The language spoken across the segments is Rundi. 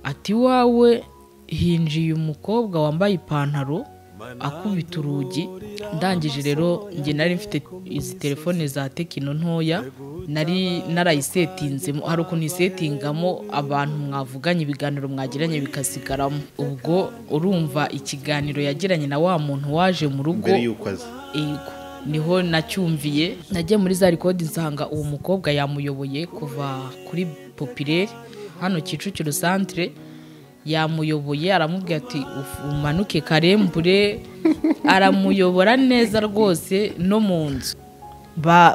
Ati wawe hinjiye umukobwa wambaye ipantaro akubita urugi. Ndangije rero njye nari mfite izi telefone za Tecno ntoya, nari narayisetinzemo, hari ukuntu isetingamo abantu mwavuganye ibiganiro mwagiranye bikasigaramo. Ubwo urumva ikiganiro yagiranye na wa muntu waje mu rugo mbere yuko aza, yego niho nacyumviye. Nagiye muri za record nsanga uwo mukobwa yamuyoboye kuva kuri Populaire hano Kicukiro centre, yamuyoboye aramubwira ati umanuke Karembure, aramuyobora neza rwose no mu nzu.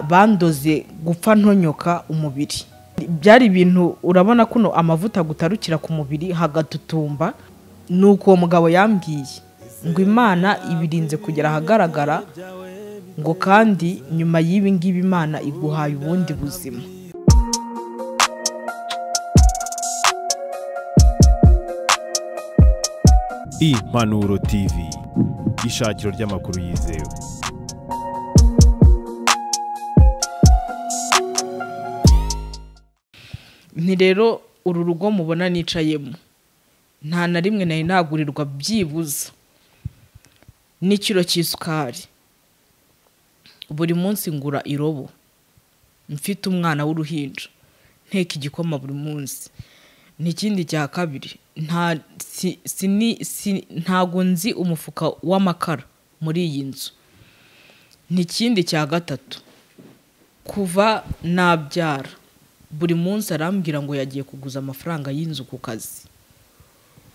Bandoze gupfa ntonyoka umubiri, byari ibintu urabona kuno amavuta gutarukira ku mubiri hagatutumba. Nuko uwo mugabo yambwiye ngo Imana ibirinze kugera ahagaragara, ngo kandi nyuma y'ibi ngibi Imana iguhaye ubundi buzima. Impanuro TV, ishakiro ry'amakuru yizewe. Nti rero uru rugo mubona nicayemo nta na rimwe nari nagurirwa byibuza n'ikiro cy'isukari. Buri munsi ngura irobo, mfite umwana w'uruhinja, nteka igikoma buri munsi. N'ikindi cya kabiri, ntago nzi umufuka w'amakara muri iyi nzu. N'ikindi cya gatatu, kuva nabyara buri munsi arambwira ngo yagiye kuguza amafaranga y'inzu ku kazi.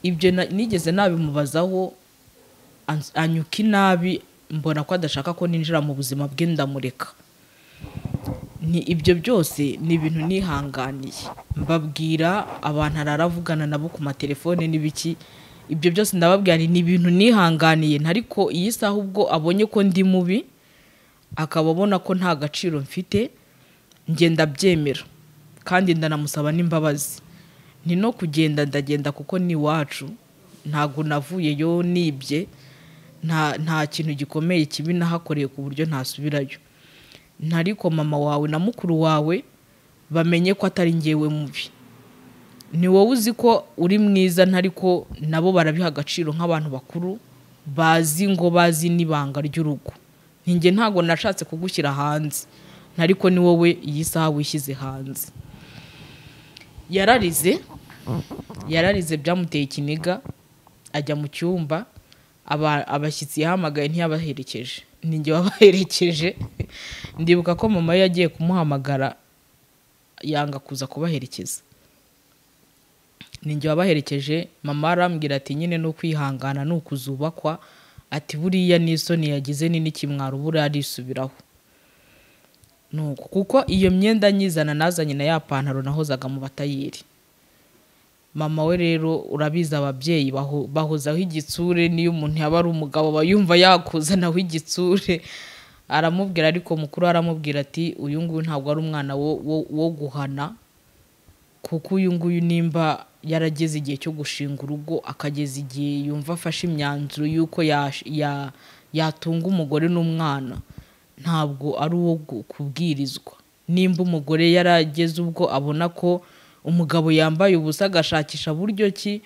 Ibyo nigeze nabimubazaho, anyuka inabi, mbona ko adashaka ko ninjira mu buzima bwe ndamureka. Ni ibyo byose ni ibintu nihanganiye, mbabwira abantu araravugana nabo ku matelefone n'ibiki, ibyo byose ndababwira ni ibintu nihanganiye. Ariko iyi saha ubwo abonye ko ndi mubi, akaba abona ko nta gaciro mfite, njye ndabyemera kandi ndanamusaba n'imbabazi. Ni no kugenda ndagenda kuko ni iwacu, ntago navuyeyo nibye, nta kintu gikomeye kibi nahakoreye ku buryo ntasubirayo. Ntariko mama wawe na mukuru wawe bamenye ko atari njyewe mubi, ni wowe uzi ko uri mwiza, ntariko nabo barabiha agaciro nk'abantu bakuru bazi ngo bazi n'ibanga ry'urugo. Njye ntago nashatse kugushyira hanze, ntariko ni wowe iyi saha wishyize hanze. Yararize byamuteye ikiniga, ajya mu cyumba, abashyitsi yahamagaye ntiyabaherekeje, ninjye wabaherekeje. Ndibuka ko mama we yagiye kumuhamagara yanga kuza kubaherekeza, ninjye wabaherekeje. Mama arambwira ati nyine no kwihangana ni ukuzubakwa, ati buriya n'isoni yagize ni n'ikimwaro buriya arisubiraho. Nuko kuko iyo myenda nyizana nazanye na ya pantaro nahozaga mu batayeri. Mama we rero urabizi ababyeyi bahozaho igitsure, niyo umuntu yaba ari umugabo bayumva yakuzanaho igitsure. Aramubwira, ariko mukuru aramubwira ati uyu nguyu ntabwo ari umwana wo guhana, kuko uyu nguyu nimba yarageze igihe cyo gushinga urugo, akageza igihe yumva afashe imyanzuro yuko yatunga umugore n'umwana, ntabwo ari uwo kubwirizwa. Nimba umugore yarageze ubwo abona ko umugabo yambaye ubusa agashakisha buryo ki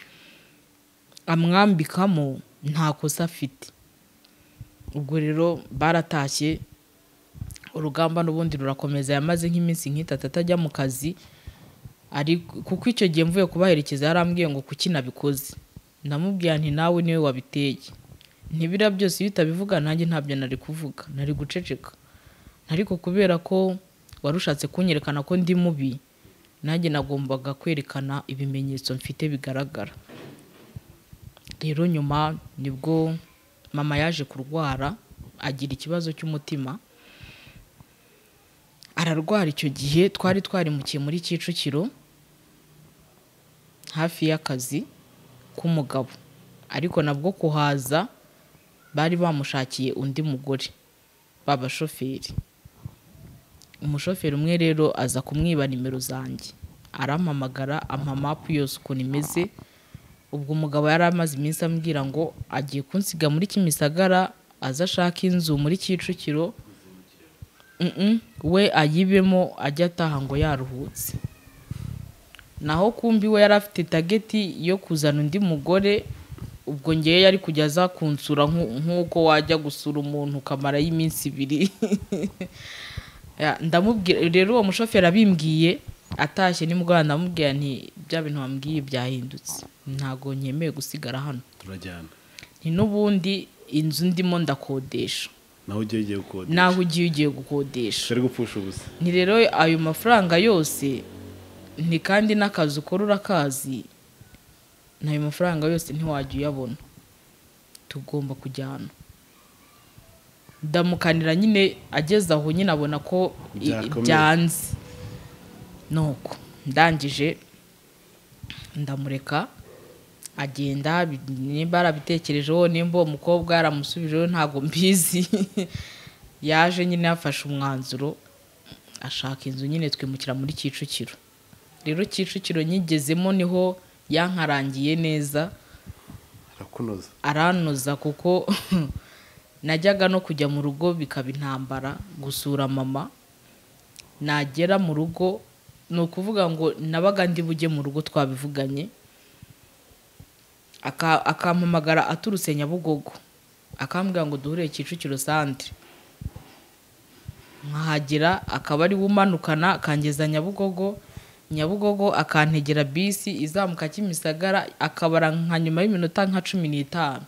amwambikamo, nta kosa afite. Ubwo rero baratashye, urugamba n'ubundi rurakomeza. Yamaze nk'iminsi nk'itatu atajya mu kazi, kuko icyo gihe mvuye kubaherekeza yarambwiye ngo kuki nabikoze. Ndamubwira nti nawe niwe wabiteye, ntibira byose iyo utabivuga nanjye ntabyo nari kuvuga, nari guceceka. Ariko kubera ko warushatse kunyerekana ko ndi mubi, nanjye nagombaga kwerekana ibimenyetso mfite bigaragara. Rero nyuma nibwo mama yaje kurwara, agira ikibazo cy'umutima, ararwara. Icyo gihe twari twarimukiye muri Kicukiro hafi y'akazi k'umugabo, ariko nabwo kuhaza bari bamushakiye undi mugore b'abashoferi. Umushoferi umwe rero aza kumwiba nimero zanjye, arampamagara ampa mapu yose ukuntu imeze. Ubwo umugabo yari amaze iminsi ambwira ngo agiye kunsiga muri Kimisagara, aza ashaka inzu muri Kicukiro, we ayibemo ajya ataha ngo yaruhutse. Naho kumbi we yari afite target yo kuzana undi mugore, ubwo ngewe yari kujya aza kunsura nk'uko wajya gusura umuntu ukamarayo iminsi 2. Ndamubwira rero, uwo mushoferi abimbwiye atashye nimugoroba, ndamubwira nti bya bintu wambwiye byahindutse, ntago nyemewe gusigara hano, turajyana. Nti n'ubundi inzu ndimo ndakodesha, naho ugiye gukodesha, naho ugiye gukodesha, ari gupfusha ubusa. Nti rero ayo mafaranga yose, nti kandi n'akazi ukora urakazi, n'ayo mafaranga yose ntiwajya uyabona, tugomba kujyana. Ndamukanira nyine, ageze aho nyine abona ko byanze, nuko ndangije ndamureka agenda. Nimba yarabitekerejeho, nimba uwo mukobwa yaramusubijeho ntabwo mbizi. Yaje nyine yafashe umwanzuro, ashaka inzu nyine, twimukira muri Kicukiro. Rero Kicukiro nyigezemo niho yankarangiye neza, aranoza, kuko najyaga no kujya mu rugo bikaba intambara gusura mama. Nagera mu rugo ni ukuvuga ngo nabaga ndi bujye mu rugo twabivuganye, akampamagara aturutse Nyabugogo, akambwira ngo duhure Kicukiro centre, nkahagera akaba ari umanukana akangeza Nyabugogo, Nyabugogo akantegera bisi izamuka Kimisagara, akabara nka nyuma y'iminota nka 15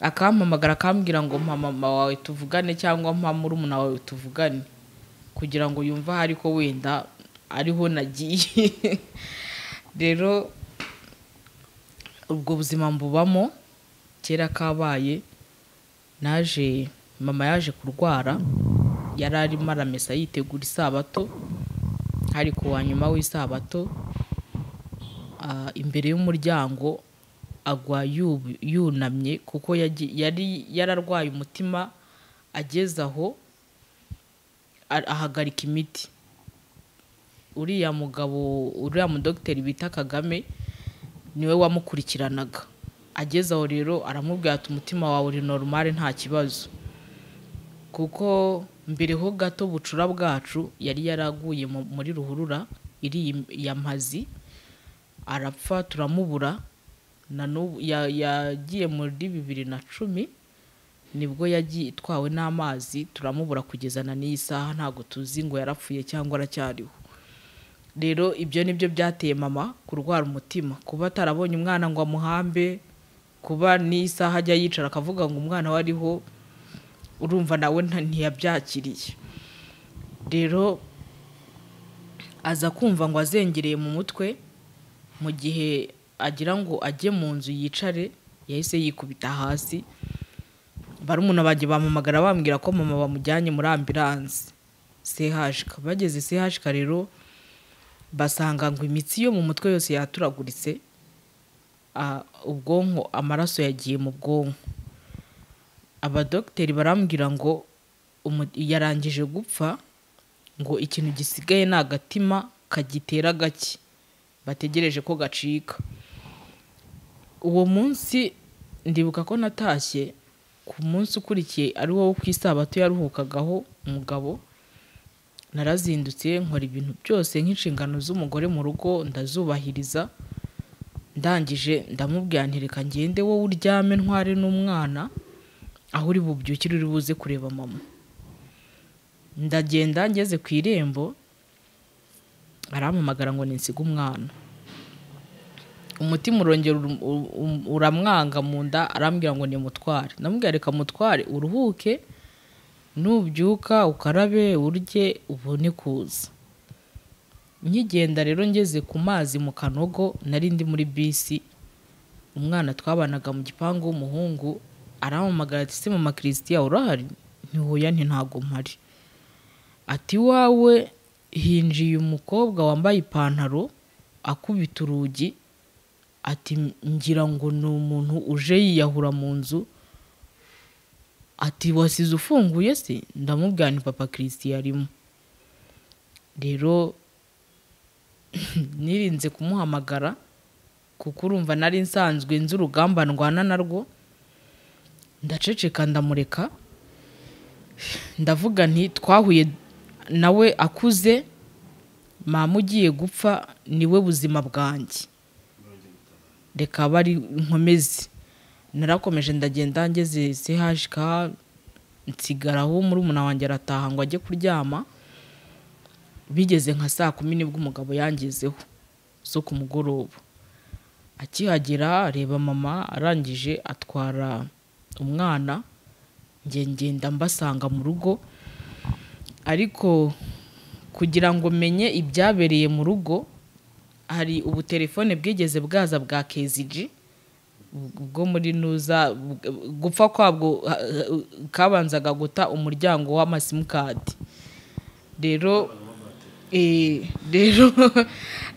akampamagara akambwira ngo mpa mama wawe tuvugane, cyangwa mpa murumuna wawe tuvugane, kugira ngo yumve ahari ko wenda ariho nagiye. Rero ubwo buzima mbubamo kera kabaye. Naje mama yaje kurwara, yari arimo aramesa yitegura isabato, hari ku wa nyuma w'isabato, imbere y'umuryango agwa yunamye, kuko yari yararwaye umutima, ageze aho ahagarika imiti. Uriya mugabo, uriya mudogiteri bita Kagame niwe wamukurikiranaga. Ageze aho rero aramubwira ati umutima wawe uri normal nta kibazo, kuko mbere ho gato bucura bwacu yari yaraguye muri ruhurura iri ya Mpazi, arapfa turamubura. Na n'ubu yagiye muri 2010 nibwo yagiye itwawe n'amazi, turamubura kugeza na n'iyi saha ntago tuzi ngo yarapfuye cyangwa aracyariho. Rero ibyo nibyo byateye mama kurwara umutima, kuba atarabonye umwana ngo amuhambe, kuba n'isaha ajya yicara akavuga ngo umwana we ariho, urumva nawe ntiyabyakiriye. Rero aza kumva ngo azengereye mu mutwe, mu gihe agira ngo ajye mu nzu yicare, yahise yikubita hasi. Barumuna banjye bampamagara bambwira ko mama bamujyanye muri ambulance CHK. Bageze CHK rero basanga ngo imitsi yo mu mutwe yose yaturaguritse, ubwonko amaraso yagiye mu bwonko. Abadogiteri barambwira ngo yarangije gupfa, ngo ikintu gisigaye ni agatima kagitera gake, bategereje ko gacika. Uwo munsi ndibuka ko natashye ku munsi ukurikiye ari wo ku isabato yaruhukagaho umugabo, narazindutse nkora ibintu byose nk'inshingano z'umugore mu rugo ndazubahiriza. Ndangije ndamubwira nti reka ngende wowe uryame ntware n'umwana, aho uri bubyukire uri buze kureba mama. Ndagenda ngeze ku irembo arampamagara ngo ninsiga umwana. Umutima urongera uramwanga mu nda, arambwira ngo nimutware. Ndamubwira reka mutware uruhuke, nubyuka ukarabe urye ubone kuza. Nkigenda rero ngeze ku mazi mu kanogo, nari ndi muri bisi, umwana twabanaga mu gipangu w'umuhungu arampamagara ati se mama Christian urahari? Nti hoya, nti ntago mpari. Ati wawe hinjiye umukobwa wambaye ipantaro akubita urugi, ati ngira ngo ni umuntu uje yiyahura mu nzu, ati wasize ufunguye se? Ndamubwira nti papa Christian arimo. Rero nirinze kumuhamagara kuko urumva nari nsanzwe nzi urugamba ndwana narwo, ndaceceka ndamureka. Ndavuga nti twahuye nawe akuze, Mama ugiye gupfa niwe buzima bwanjye, reka bari nkomeze. Narakomeje ndagenda ngeze CHK, nsigaraho murumuna wanjye arataha ngo ajye kuryama. Bigeze nka saa 10 nibwo umugabo yangezeho zo ku mugoroba. Akihagera areba mama, arangije atwara umwana, njye ngenda mbasanga mu rugo. Ariko kugira ngo menye ibyabereye mu rugo, hari ubutelefone bwigeze bwaza bwa KZG bwo muri nuza, gupfa kwabwo kabanzaga guta umuryango w'amasimukadi. Rero rero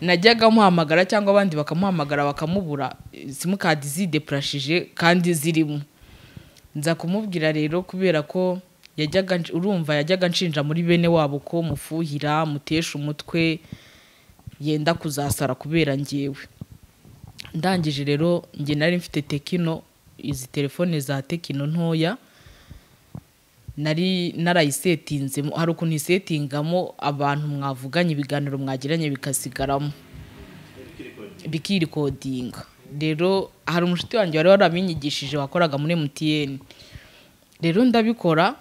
najyaga muhamagara cyangwa abandi bakamuhamagara bakamubura, simukadi zideprashije kandi zirimo. Nza kumubwira rero kubera ko yajyaga, urumva yajyaga nshinja muri bene wabo ko mufuhira, mutesha umutwe, yenda kuzasara kubera njyewe. Ndangije rero njye nari mfite Tekino, izi telefone za Tekino ntoya, nari narayisetinzemo. Hari ukuntu isetingamo abantu mwavuganye ibiganiro mwagiranye bikasigaramo, bikirikodinga. Rero hari umushuti wanjye wari warabinyigishije wakoraga muri MTN. Rero ndabikora,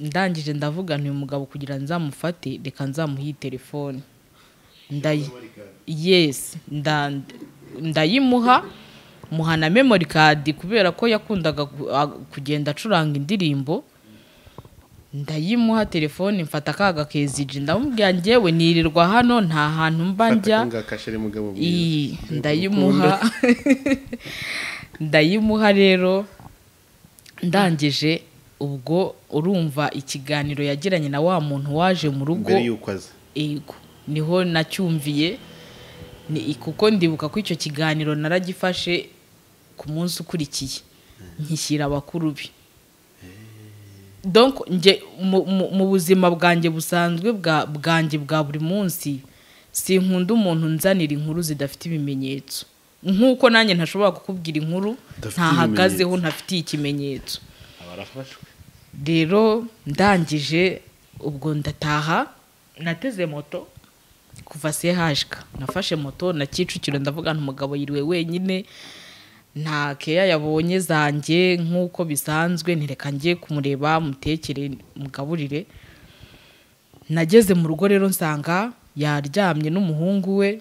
ndangije ndavuga nti uyu mugabo kugira nzamufate reka nzamuhe telefone. Yes, ndayimuha, muha na memory card kubera ko yakundaga kugenda acuranga indirimbo. Ndayimuha telefone, mfata kaga KZG, ndamubwira njyewe nirirwa hano nta hantu mba njya. Ndayimuha ndayimuha rero ndangije ubwo urumva ikiganiro yagiranye na wa muntu waje mu rugo yego niho nacyumviye, ni kuko ndibuka ko icyo kiganiro naragifashe ku munsi ukurikiye nkishyira abakuru be. Donc nge mu buzima bwanjye busanzwe bwanjye bwa buri munsi sinkunda umuntu nzanira inkuru zidafite ibimenyetso, nkuko nanjye ntashobora kukubwira inkuru ntahagazeho ntafitiye ikimenyetso. Rero ndangije ubwo ndataha, nateze moto kuva CHK, nafashe moto na Kicukiro, ndavuga nti umugabo yiriwe wenyine nta keya yabonye zanjye nkuko bisanzwe, ntireka ngiye kumureba mutekere mugaburire. Nageze mu rugo rero nsanga yaryamye n'umuhungu we,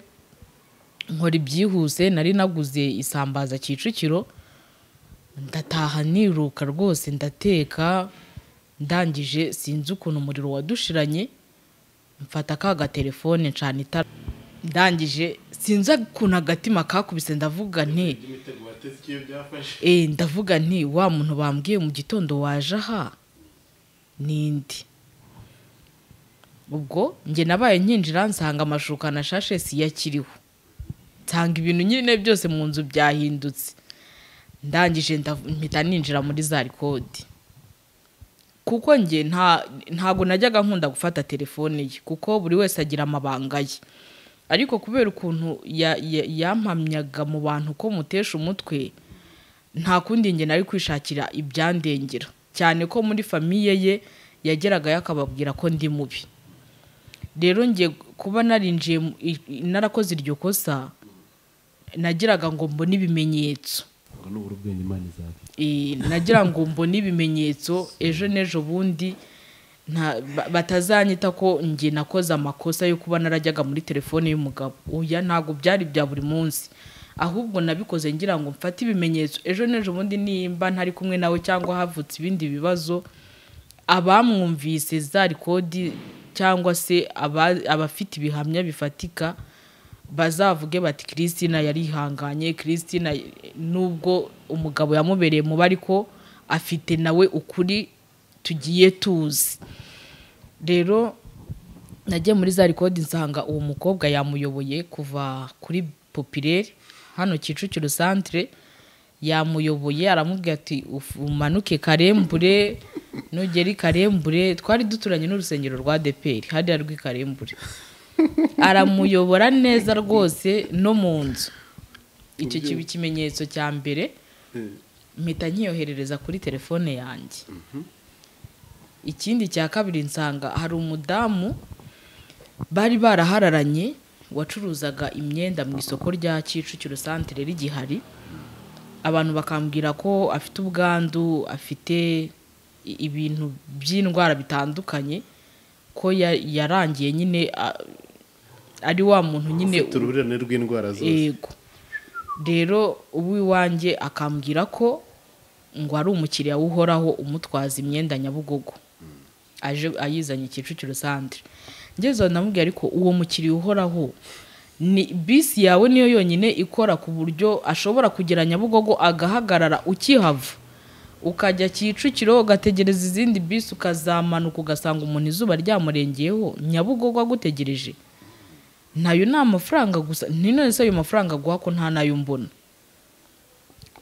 nkora ibyihuse, nari naguze isambaza Kicukiro, ndataha niruka rwose ndateka. Ndangije sinzi ukuntu umuriro wadushiranye, mfata ka telefone ncana itara, ndangije sinzi ukuntu agatima kakubise, ndavuga nti ndavuga nti wa muntu bambwiye mu gitondo waje aha nindi. Ubwo nge nabaye nkinjira nsanga amashuka na shashe si yakiriho, nsanga ibintu nyine byose mu nzu byahindutse. Ndangije mpita ninjira muri za kode, kuko nge ntago najyaga nkunda gufata telefone ye kuko buri wese agira amabanga ye, ariko kubera ukuntu yampamyaga mu bantu ko mutesha umutwe, nta kundi nge nari kwishakira ibyandengera, cyane ko muri famiye ye yageraga yakababwira ko ndi mubi. Rero nge kuba narinjiye narakoze iryo kosa, nagiraga ngo mbone ibimenyetso, nagira ngo mbone ibimenyetso ejo n'ejo bundi batazanyita ko nge nakoze amakosa yo kuba narajyaga muri telefone y'umugabo. Oya, ntago byari bya buri munsi, ahubwo nabikoze ngira ngo mfate ibimenyetso ejo n'ejo bundi nimba ntari kumwe nawe cyangwa havutse ibindi bibazo, abamwumvise za kodi cyangwa se abafite ibihamya bifatika bazavuge bati Christina yarihanganye, Christina nubwo umugabo yamubereye mu bariko afite nawe ukuri tugiye tuzi. Rero nagiye muri za kodi nsanga uwo mukobwa yamuyoboye kuva kuri Populaire hano Kicukiro centre, yamuyoboye aramubwira ati umanuke Karembure, nugera i Karembure, twari duturanye n'urusengero rwa DPR hariya rw'i Karembure, aramuyobora neza rwose no mu nzu. Icyo kiba ikimenyetso cya mbere, mpita nkiyoherereza kuri telefone yanjye. Ikindi cya kabiri nsanga hari umudamu Bari barahararanye, wacuruzaga imyenda mu isoko rya Kicukiro santere rigihari. Abantu bakambwira ko afite ubwandu, afite ibintu by'indwara bitandukanye, ko yarangiye nyine ari wa muntu nyine ufite uruhurirane rw'indwara zose. Yego. Rero uwiwanjye akambwira ko ngo ari umukiriya uhoraho umutwaza imyenda Nyabugogo, aje ayizanye Kicukiro santere. Ngeze ndamubwira, ariko uwo mukiriya uhoraho ni bisi yawe niyo yonyine ikora ku buryo ashobora kugera Nyabugogo agahagarara ukihava, ukajya Kicukiro ugategereza izindi bisi, ukazamanuka ugasanga umuntu izuba ryamurengeyeho Nyabugogo agutegereje. Nayo ni amafaranga gusa, ni none se ayo mafaranga aguha ko nta nayo mbona.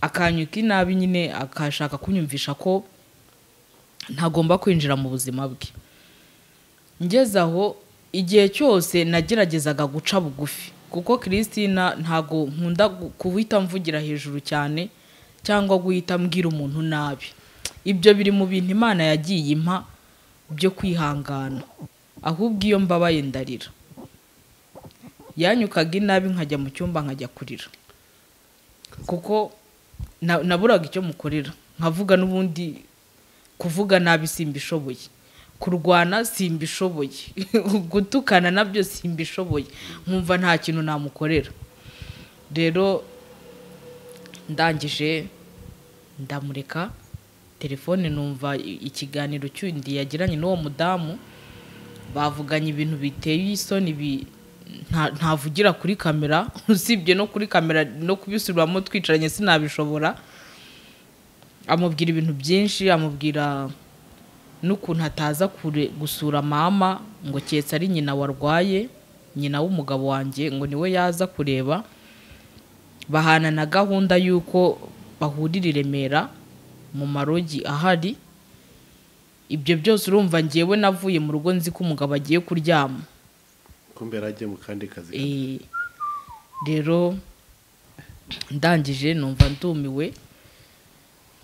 Akanyuka inabi nyine, akashaka kunyumvisha ko ntagomba kwinjira mu buzima bwe. Ngeze aho igihe cyose nageragezaga guca bugufi, kuko Christina ntago nkunda guhita mvugira hejuru cyane cyangwa guhita mbwira umuntu nabi. Ibyo biri mu bintu Imana yagiye impa byo kwihangana, ahubwo iyo mbabaye ndarira. Yanyukaga inabi nkajya mu cyumba nkajya kurira, kuko naburaga icyo mukorera. Nkavuga n'ubundi kuvuga nabi simbishoboye, kurwana simbishoboye, gutukana nabyo simbishoboye, nkumva nta kintu namukorera. Rero ndangije ndamureka, telefone numva ikiganiro cy'undi yagiranye n'uwo mudamu, bavuganye ibintu biteye isoni ntavugira kuri kamera, usibye no kuri kamera no kubisubiramo twicaranye sinabishobora. Amubwira ibintu byinshi, amubwira n'ukuntu ataza kure gusura mama, ngo keretse ari nyina warwaye, nyina w'umugabo wanjye, ngo niwe yaza kureba. Bahana na gahunda y'uko bahurira i Remera mu marogi ahari. Ibyo byose urumva njyewe navuye mu rugo nzi ko umugabo agiye kuryama, kumbe yaragiye mu kandi kazi. Rero ndangije numva ndumiwe,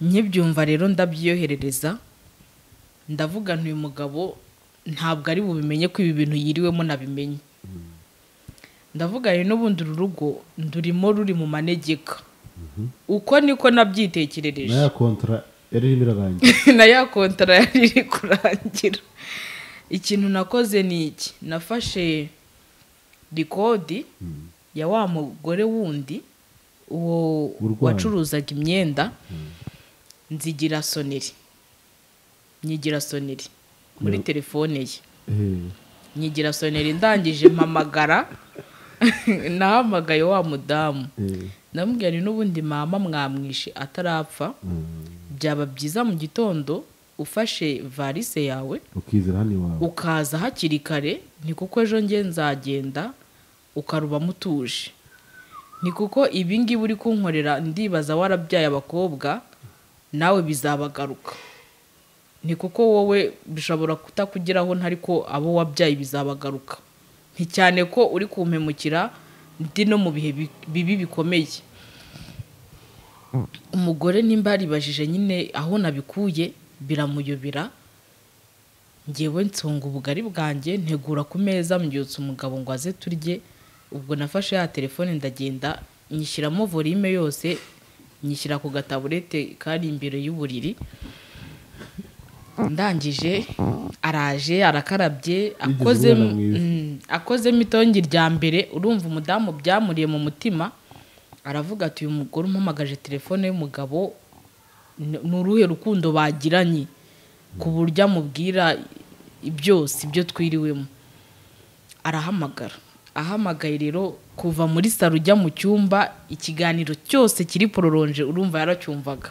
nkibyumva rero ndabyiyoherereza, ndavuga nti uyu mugabo ntabwo ari bubimenye ko ibi bintu yiriwemo nabimenye. Ndavuga rero n'ubundi uru rugo ndurimo ruri mu manegeka, uko niko nabyitekerereje. Na ya kontra yari irimo irarangira, na ya kontra yari iri kurangira. Ikintu nakoze ni iki, nafashe rikodi ya wa mugore wundi uwo wacuruzaga imyenda, nzigira soneri, nyigira soneri muri telefone ye, nyigira soneri. Ndangije mpamagara, nahamagaye wa mudamu, ndamubwira nti n'ubundi mama mwamwishe atarapfa, byaba byiza mu gitondo ufashe varise yawe ukizira hano iwawe, ukaza hakiri kare, ni kuko ejo nge nzagenda ukaruba mutuje, ni kuko ibi ngibi uri kunkorera ndibaza warabyaye abakobwa nawe bizabagaruka, ni kuko wowe bishobora kutakugeraho ntariko abo wabyaye bizabagaruka, nti cyane ko uri kumpemukira ndi no mu bihe bibi bikomeye. Umugore nimba yaribajije nyine aho nabikuye biramuyobera. Ngewe nsonga ubugari bwanjye ntegura ku meza, mbyutsa umugabo ngo aze turye. Ubwo nafashe ya telefone ndagenda nyishyiramo volume yose, nyishyira ku gataburete kari imbere y'uburiri. Ndangije araje arakarabye, akozemo itongi rya mbere. Urumva umudamu byamuriye mu mutima, aravuga ati uyu mugore umpamagaje telefone y'umugabo ni uruhe rukundo bagiranye ku buryo amubwira byose ibyo twiriwemo. Arahamagara, ahamagaye rero kuva muri saro ujya mu cyumba, ikiganiro cyose kiri pororonje urumva yaracyumvaga.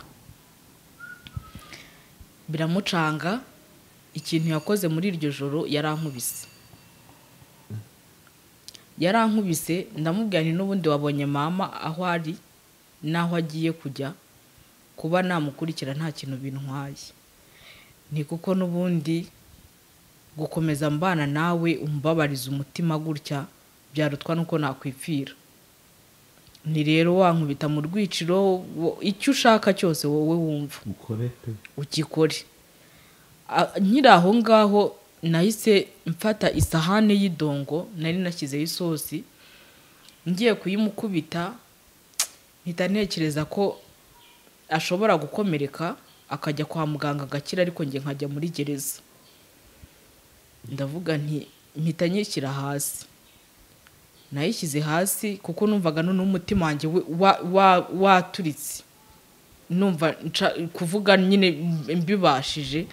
Biramucanga. Ikintu yakoze muri iryo joro yarankubise, yarankubise. Ndamubwira nti n'ubundi wabonye mama aho ari n'aho agiye kujya, kuba namukurikira nta kintu bintwaye, ni kuko n'ubundi gukomeza mbana nawe umbabariza umutima gutya byarutwa nuko nakwipfira. Ni rero wankubita mu rwiciro, icyo ushaka cyose wowe wumva ukore pe, ukikore. Nkiri aho ngaho Nahise mfata isahane y'idongo nari nashyizeho isosi, ngiye kuyimukubita mpita ntekereza ko ashobora gukomereka akajya kwa muganga agakira, ariko njye nkajya muri gereza. Ndavuga nti mpita nyishyira hasi. Nayishyize hasi kuko numvaga none umutima wanjye waturitse, numva kuvuga nyine mbibashije.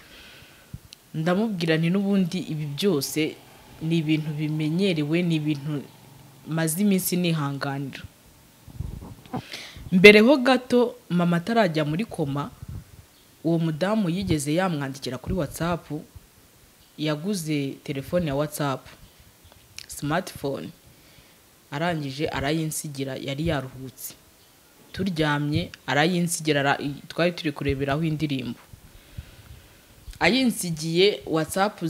Ndamubwira nti n'ubundi ibi byose ni ibintu bimenyerewe, ni ibintu maze iminsi nihanganira. Mbere ho gato mama atarajya muri koma, uwo mudamu yigeze yamwandikira kuri WhatsApp, yaguze telefone ya WhatsApp smartphone, arangije arayinsigira, yari yaruhutse turyamye arayinsigira, twari turi kureberaho indirimbo. Ayinsigiye WhatsApp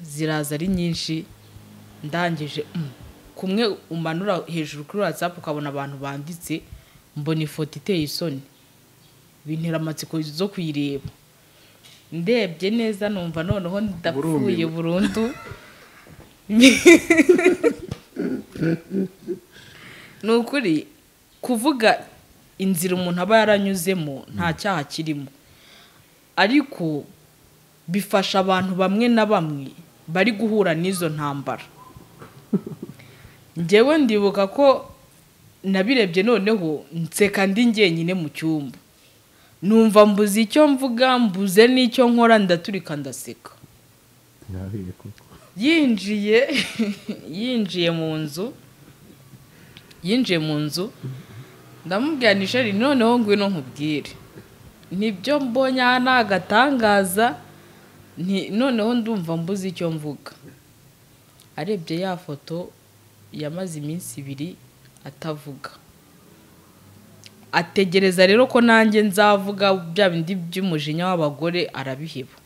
ziraza ari nyinshi. Ndangije kumwe umanura hejuru kuri WhatsApp ukabona abantu banditse, mbona ifoto iteye isoni, bintera amatsiko zo kuyireba. Ndebye neza numva noneho ndapfuye burundu. Nukuri kuvuga inzira umuntu aba yaranyuzemo nta cyaha kirimo, ariko bifasha abantu bamwe na bamwe bari guhura n'izo ntambara. Njyewe ndibuka ko nabirebye noneho nseka ndi njyenyine mu cyumba, numva mbuze icyo mvuga, mbuze n'icyo nkora, ndaturika ndaseka. Yinjiye mu nzu ndamubwira nti sheri noneho ngwino nkubwire, nibyo mbonye aha ni agatangaza, noneho ndumva mbuze icyo mvuga. Arebye ya foto yamaze iminsi ibiri atavuga, ategereza rero ko nanjye nzavuga bya bindi by'umujinya w'abagore, arabiheba.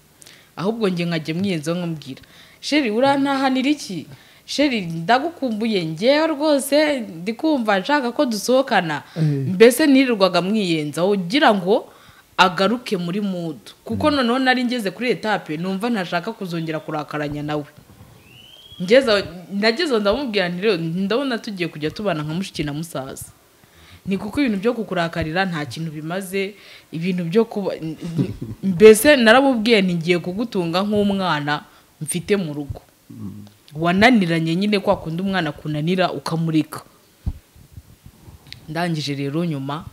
Ahubwo njye nkajya mwiyenzo nkamubwira, sheri urantahanira iki? Sheri ndagukumbuye, ngewe rwose ndikumva nshaka ko dusohokana. Mbese nirirwaga mwiyenza ugira ngo agaruke muri mood, kuko noneho nari ngeze kuri etape numva ntashaka kuzongera kurakaranya nawe. Nageze ndamubwira nti rero ndabona tugiye kujya tubana nka mushiki na musaza, ni kuko ibintu byo kukurakarira nta kintu bimaze, ibintu byo kuba mbese naramubwiye nti ngiye kugutunga nk'umwana mfite mu rugo wananiranye nyine, kwa kundi umwana kunanira ukamurika. Ndangije rero nyuma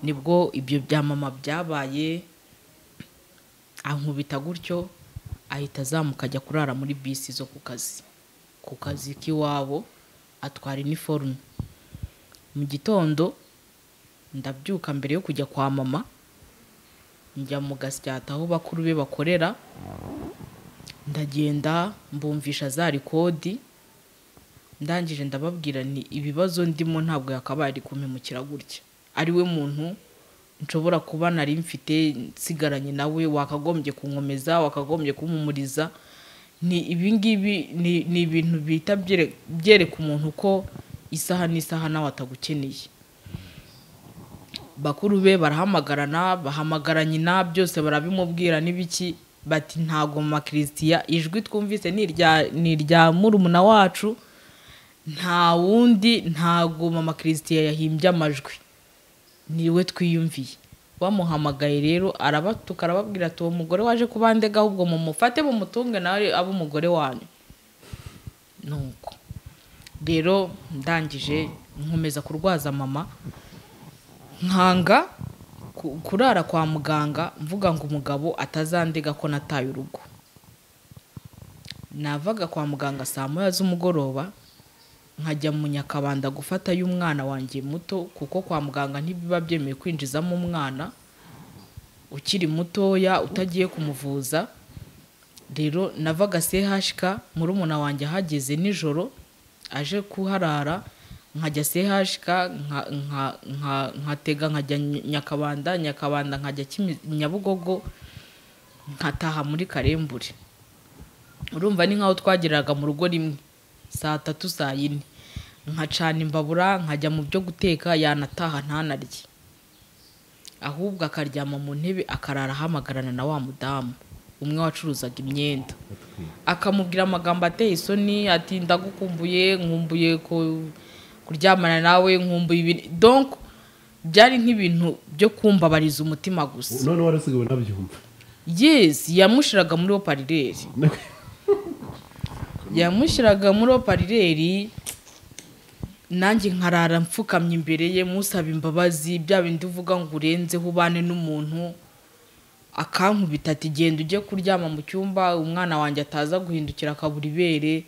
nibwo ibyo bya mama byabaye, ankubita gutyo ahita azamuka ajya kurara muri bisi zo ku kazi k'iwabo, atwara iniforume. Mu gitondo ndabyuka mbere yo kujya kwa mama, njya mu Gasyata aho bakuru be bakorera, ndagenda mbumvisha za rekodi. Ndangije ndababwira nti ibibazo ndimo ntabwo yakabaye ari kumpemukira gutya, ari we muntu nshobora kuba nari mfite nsigaranye nawe, wakagombye kunkomeza, wakagombye kumpumuriza. Ni ibi ngibi ni ibintu bita byereka umuntu ko isaha n'isaha nawe atagukeneye. Bakuru be barahamagarana, bahamagara nyina, byose barabimubwira n'ibiki, bati ntago mama Christian ijwi twumvise ni irya murumuna wacu, nta wundi, ntago mama Christian yahimbye amajwi, niwe twiyumviye. Bamuhamagaye rero arabatuka, arababwira ati uwo mugore waje kubandega ahubwo mumufate mumutunge nawe abe umugore wanyu. Nuko rero ndangije nkomeza kurwaza mama, nkanga kurara kwa muganga mvuga ngo umugabo atazandega ko nataye urugo. Navaga kwa muganga saa moya z'umugoroba nkajya mu Nyakabanda gufata y'umwana wanjye muto, kuko kwa muganga ntibiba byemewe kwinjizamo umwana ukiri mutoya utagiye kumuvuza. Rero navaga CHK murumuna wanjye ahageze nijoro aje kuharara, nkajya CHK nkatega nkajya Nyakabanda, Nyakabanda nkajya Nyabugogo, nkataha muri Karembure. Urumva ni nkaho twageraga mu rugo rimwe saa tatu saa yine, nkacana imbabura nkajya mu byo guteka, yanataha ntanarye, ahubwo akaryama mu ntebe akarara ahamagarana na wa mudamu. Umwe wacuruzaga imyenda, akamubwira amagambo ateye isoni, ati ndagukumbuye, nkumbuye kuryamana nawe, nkumbuye ibintu. Donc byari nk'ibintu byo kumbabariza umutima gusa. None warasigaye unabyumva? Yes, yamushiraga muri haut-parleur, yamushyiraga muri haut-parleur, nanjye nkarara mfukamye imbere ye musaba imbabazi. Bya bindi uvuga ngo urenzeho ubane n'umuntu, akankubita ati genda ujye kuryama mu cyumba, umwana wanjye ataza guhindukira akabura ibere.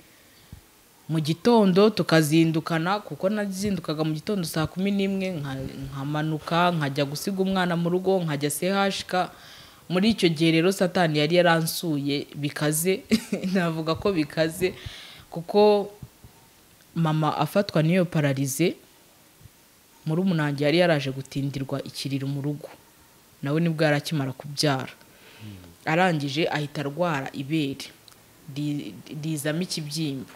Mu gitondo tukazindukana, kuko nazindukaga mu gitondo saa 11, nkamanuka nkajya gusiga umwana mu rugo, nkajya CHK. Muri icyo gihe rero Satani yari yaransuye bikaze, navuga ko bikaze, kuko mama afatwa n'iyo paralysie, murumuna wanjye yari yaraje gutindirwa ikiriro mu rugo, nawe nibwo yari akimara kubyara. Arangije ahita arwara ibere rizamo ikibyimba.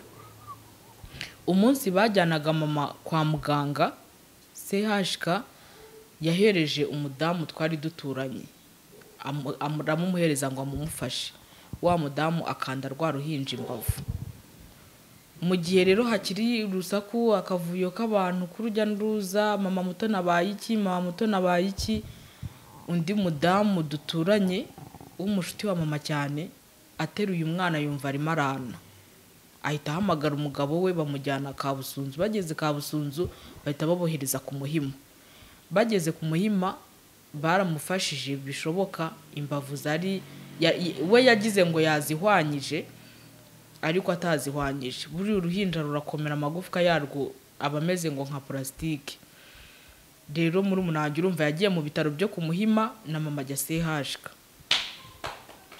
Umunsi bajyanaga mama kwa muganga CHK, yahereje umudamu twari duturanye, aramumuhereza ngo amumufashe. Wa mudamu akanda rwa ruhinja imbavu. Mu gihe rero hakiri urusaku, akavuyo k'abantu k'urujya n'uruza, mama muto nabaye iki, mama muto nabaye iki, undi mudamu duturanye w'umushuti wa mama cyane ateruye umwana yumva arimo arana, ahita ahamagara umugabo we, bamujyana Kabusunzu. Bageze Kabusunzu bahita babohereza ku Muhima. Bageze ku Muhima baramufashije bishoboka, imbavu zari we yagize ngo yazihwanyije ariko atazihwanyije. Buriya uruhinja rurakomera, amagufwa yarwo aba ameze ngo nka purasitike. Rero muri umunange urumva yagiye mu bitaro byo ku Muhima na mama ajya CHK.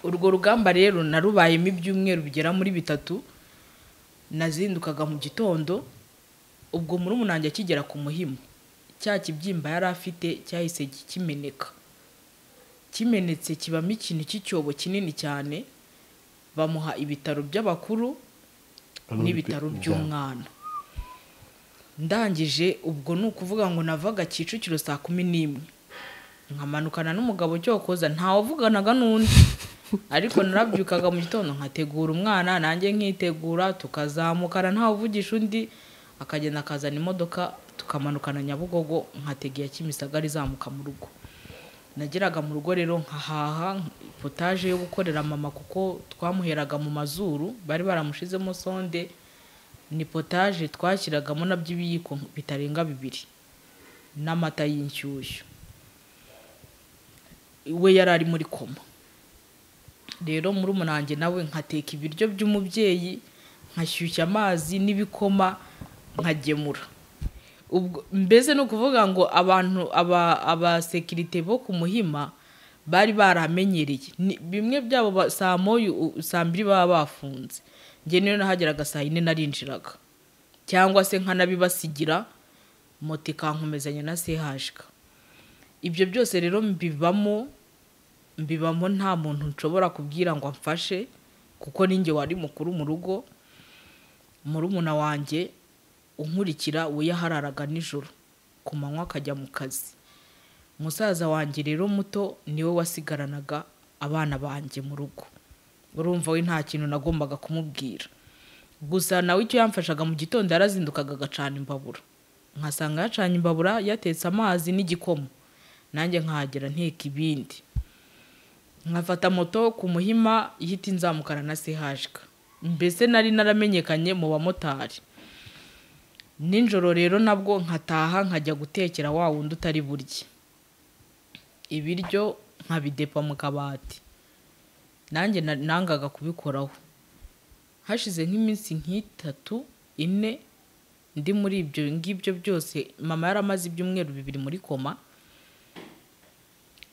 Urwo rugamba rero narubayemo ibyumweru bigera muri 3. Nazindukaga mu gitondo. Ubwo muri umunange akigera ku Muhima, cya kibyimba yari afite cyahise kimeneka. Kimenetse kibamo ikintu cy'icyobo kinini cyane, bamuha ibitaro by'abakuru n'ibitaro by'umwana. Ndangije ubwo ni ukuvuga ngo navaga Kicukiro saa 11, nkamanukana n'umugabo cyokoza, ntawuvuganaga n'undi, ariko narabyukaga mu gitondo nkategura umwana, nanjye nkitegura, tukazamukana ntawuvugisha undi, akagenda akazana imodoka tukamanukana Nyabugogo, nkategera Kimisagara izamuka mu rugo. Nageraga mu rugo rero nkahaha potaje yo gukorera mama, kuko twamuheraga mu mazuru, bari baramushizemo sonde. Ni potaje twashyiragamo nabyo ibiyiko bitarenga 2 n'amata y'inshyushyu. We yari ari muri koma. Rero muri umunange nawe nkateka ibiryo by'umubyeyi, nkashyushya amazi n'ibikoma, nkagemura. Ubwo mbese ni ukuvuga ngo abantu abasekirite bo ku Muhima bari baramenyereye bimwe byabo, saa moya saa 2 baba bafunze. Njye niyo nahageraga saa 4 narinjiraga, cyangwa se nkanabibasigira, moto ikankomezanya na CHK. Ibyo byose rero mbibamo nta muntu nshobora kubwira ngo amfashe, kuko ninjye wari mukuru mu rugo. Murumuna wanjye unkurikira we yahararaga nijoro, ku manywa akajya mu kazi. Musaza wanjye rero muto niwe wasigaranaga abana banjye mu rugo. Urumva we nta kintu nagombaga kumubwira. Gusa nawe icyo yamfashaga mu gitondo, yarazindukaga agacana imbabura, nkasanga yacanye imbabura, yatetse amazi n'igikoma, nanjye nkahagera nteka ibindi, nkafata moto ku Muhima ihita inzamukana na CHK. Mbese nari naramenyekanye mu bamotari. Nijoro rero nabwo nkataha nkajya gutekera wa wundi utari burye ibiryo, nkabidepa mu kabati, nanjye nangaga kubikoraho. Hashize nk'iminsi nk'itatu 4 ndi muri ibyo ngibyo byose. Mama yaramaze ibyumweru 2 muri koma.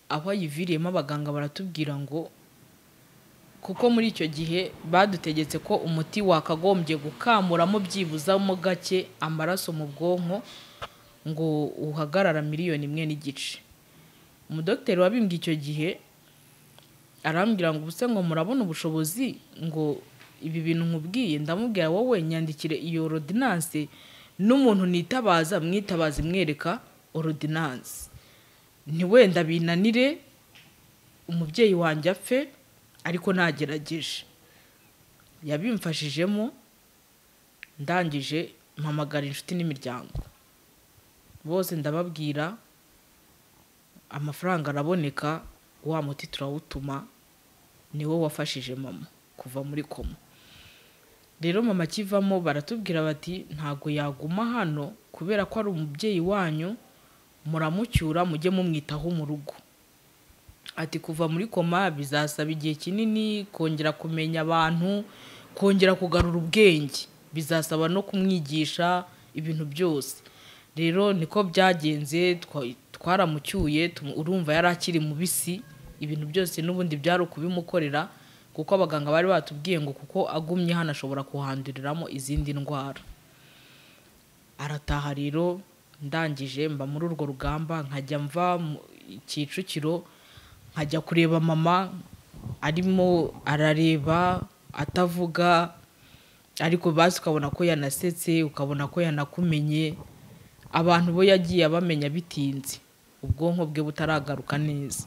Aho ayiviriyemo abaganga baratubwira ngo, kuko muri icyo gihe badutegetse ko umuti wakagombye gukamuramo byibuzamo gake amaraso mu bwonko ngo uhagarara 1.5 miliyoni. Umudogiteri wabimbwiye icyo gihe arambwira ngo ubuse ngo murabona ubushobozi ngo ibi bintu nkubwiye? Ndamubwira wowe nyandikire iyo ordinance, n'umuntu nitabaza mwitabaza imwereka ordinance, ntiwenda binanire umubyeyi wanjye apfe, Ariko nagerageje, yabimfashijemo. Ndangije mpamagara inshuti n'imiryango bose, ndababwira, amafaranga araboneka, wa muti turawutuma, niwo wafashije mama kuva muri koma. Rero mama akivamo baratubwira bati ntago yaguma hano kubera ko ari umubyeyi wanyu, muramucyura mujye mumwitaho mu rugo. Ati kuva muri koma bizasaba igihe kinini, kongera kumenya abantu, kongera kugarura ubwenge, bizasaba no kumwigisha ibintu byose. Rero niko byagenze, twaramucyuye, urumva yari akiri mubisi, ibintu byose n'ubundi byari ukubimukorera, kuko abaganga bari batubwiye ngo kuko agumye hano ashobora kuhanduriramo izindi ndwara. Arataha rero, ndangije mba muri urwo rugamba, nkajya mva Kicukiro nkajya kureba mama, arimo arareba atavuga, ariko basi ukabona ko yanasetse, ukabona ko yanakumenye. Abantu bo yagiye abamenya bitinze, ubwonko bwe butaragaruka neza.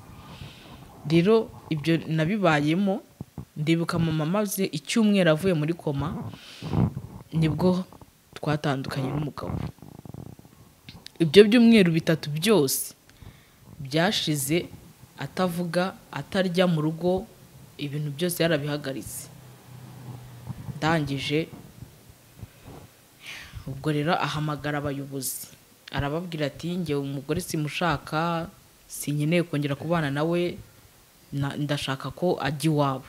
Rero ibyo nabibayemo, ndibuka mama amaze icyumweru avuye muri koma, nibwo twatandukanye n'umugabo. Ibyo byumweru bitatu byose byashize atavuga, atarya mu rugo, ibintu byose yarabihagaritse. Ndangije ubwo rero ahamagara abayobozi, arababwira ati njye umugore simushaka, sinkeneye kongera kubana nawe, ndashaka ko ajya iwabo.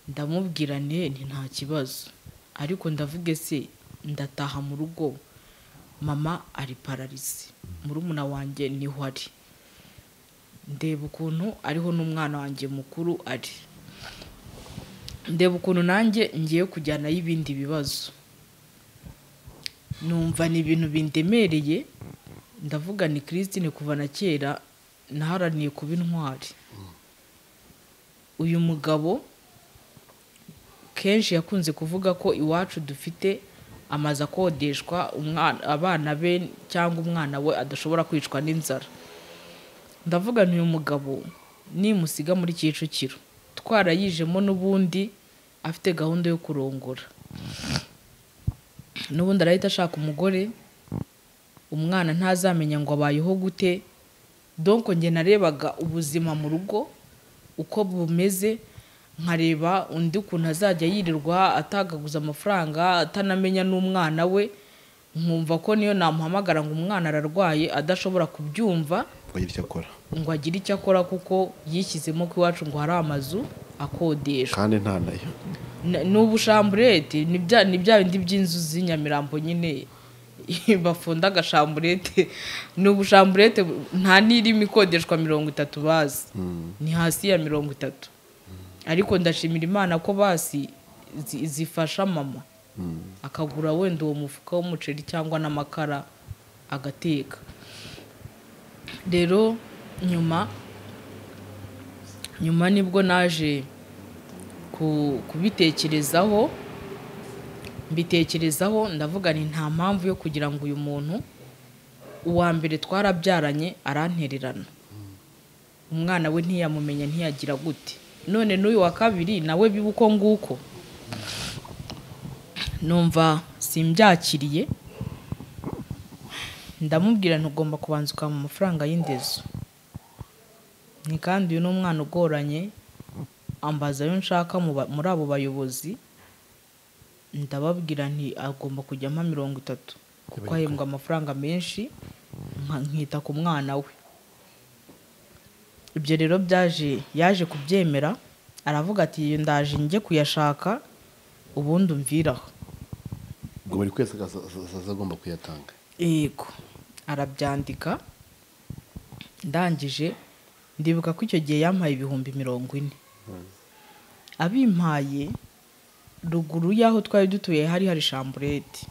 Ndamubwira nti nta kibazo, ariko ndavuge se ndataha mu rugo, mama ari paralisi, murumuna wanjye niho ari, ndeba ukuntu ariho n'umwana wanjye mukuru ari, ndeba ukuntu nanjye ngiye kujyana y'ibindi bibazo. Numva ni ibintu bindemereye, ndavuga ni Christine kuva na kera naharaniye kuba intwari. Uyu mugabo kenshi yakunze kuvuga ko iwacu dufite amazu akodeshwa, abana be cyangwa umwana we adashobora kwicwa n'inzara. Ndavuga nti uyu mugabo nimusiga muri Kicukiro twarayijemo n'ubundi afite gahunda yo kurongora, n'ubundi arahita ashaka umugore, umwana ntazamenya ngo abayeho gute. Donc njye narebaga ubuzima mu rugo uko bumeze, nkareba undi ukuntu azajya yirirwa atagaguza amafaranga, atanamenya n'umwana we, nkumva ko niyo namuhamagara ngo umwana ararwaye adashobora kubyumva ngo agire icyo akora, kuko yishyizemo ko iwacu ngo hari amazu akodeshwa kandi nta nayo. N'ubushamburete ni bya bindi by'inzu z'inyamirambo nyine bafunda agashamburete, ni ubushamburete nta n'irimo ikodeshwa 30 bazi, ni hasi ya 30. Ariko ndashimira Imana ko basi zifasha mama akagura wenda uwo mufuka w'umuceri cyangwa n'amakara agateka. Rero nyuma nibwo naje kubitekerezaho, mbitekerezaho ndavuga nti nta mpamvu yo kugira ngo uyu muntu uwa mbere twarabyaranye arantererana, umwana we ntiyamumenya ntiyagira gute, none n'uyu wa kabiri nawe biba uko nguko. Numva simbyakiriye, ndamubwira ntugomba kubanza ukampa amafaranga y'indezo, ni kandi uyu ni umwana ugoranye, ambaza ayo nshaka muri abo bayobozi, ndababwira nti agomba kujya ampa 30 kuko ahembwa amafaranga menshi, nkita ku mwana we. Ibyo rero byaje, yaje kubyemera, aravuga ati ndaje njye kuyashaka ubundi umviraho. Ubwo buri kwezi agomba kuyatanga. Yego, arabyandika. Ndangije ndibuka ko icyo gihe yampaye 40,000. Abimpaye ruguru y'aho twari dutuye hari shamburete.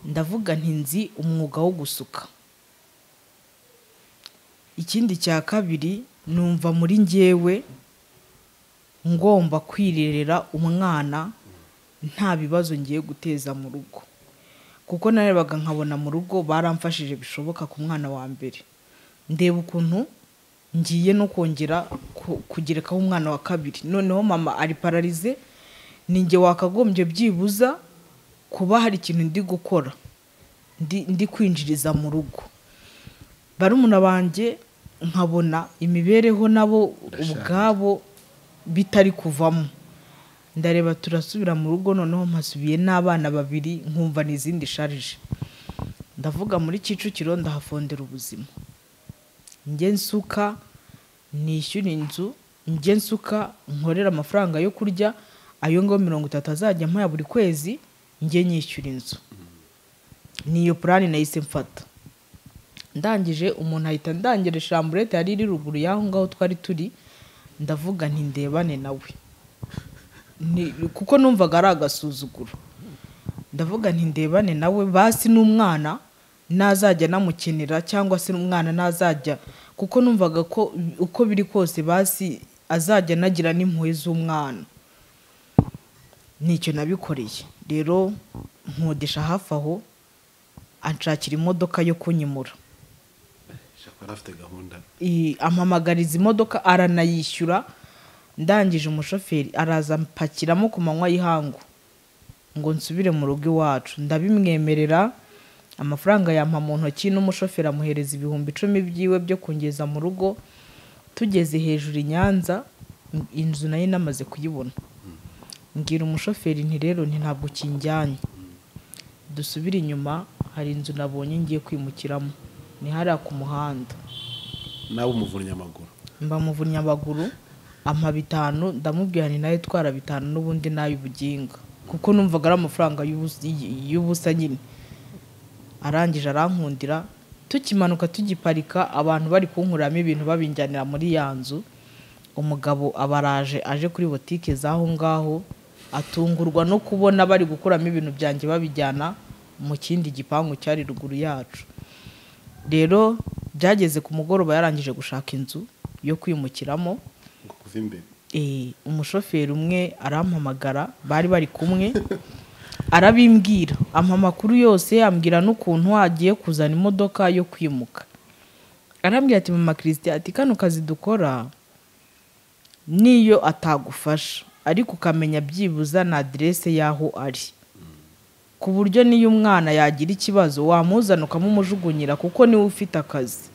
Ndavuga nti nzi umwuga wo gusuka. Ikindi cya kabiri numva muri njyewe ngomba kwirerera umwana nta bibazo ngiye guteza mu rugo, kuko narebaga nkabona mu rugo baramfashije bishoboka ku mwana wa mbere. Ndeba ukuntu Ngiye no kongera kugerekaho umwana wa kabiri. Noneho mama ari pararize, ninjye wakagombye byibuza kuba hari ikintu ndi gukora, ndi kwinjiriza mu rugo. Barumuna banjye nkabona imibereho nabo ubwabo bitari kuvamo. Ndareba turasubira mu rugo, noneho mpasubiye n'abana babiri, nkumva n'izindi sharije. Ndavuga muri Kicukiro ndahafondera ubuzima, njye nsuka nishyura inzu, njye nsuka nkorera amafaranga yo kurya, ayo ngo 30 azajya mpaya buri kwezi, njye nyishyura inzu. Niyo plan nahise mfata. Ndangije umuntu ahita ndangira chambrette yari iri ruguru y'aho ngaho twari turi, ndavuga nti ndebane nawe, kuko numvaga ari agasuzuguro. Ndavuga nti ndebane nawe, basi n'umwana nazajya namukenera, cyangwa se n'umwana nazajya, kuko numvaga ko uko biri kose basi azajya nagira n'impuhwe z'umwana. Nicyo nabikoreye rero, nkodesha hafi aho, anshakira imodoka yo kunyimura. Ampamagariza imodoka aranayishyura. Ndangije umushoferi araza ampakiramo ku manywa y'ihangu ngo nsubire mu rugo iwacu. Ndabimwemerera, amafaranga yampa mu ntoki, n'umushoferi amuhereza 10,000 byiwe byo kungeza mu rugo. Tugeze hejuru i Nyanza, inzu nayo namaze kuyibona. Mbwira umushoferi nti rero nti ntabwo kinjyanye, dusubire inyuma, hari inzu nabonye ngiye kwimukiramo, ni hariya ku muhanda. Nawe umuvunnye amaguru? Mba muvunnye amaguru, ampa 5, ndamubwira nti nawe twara 5 n'ubundi n'ay'ubuginga, kuko numvaga ari amafaranga y'ubusa nyine. Arangije arankundira, tukimanuka tugiparika, abantu bari kunkuramo ibintu babinjyanira muri ya nzu. Umugabo abaraje aje kuri botike z'aho ngaho, atungurwa no kubona bari gukuramo ibintu byanjye babijyana mu kindi gipangu cyari ruguru yacu. Rero byageze ku mugoroba yarangije gushaka inzu yo kwimukiramo. Umushoferi umwe arampamagara, bari bari kumwe, arabimbwira, ampa amakuru yose, ambwira n'ukuntu agiye kuzana imodoka yo kwimuka. Arambwira ati mama Christian, ati kano kazi dukora niyo atagufasha, ariko ukamenya byibuza na adresse yaho ari, ku buryo niyo umwana yagira ikibazo wamuzana ukamumujugunyira, kuko niwe ufite akazi.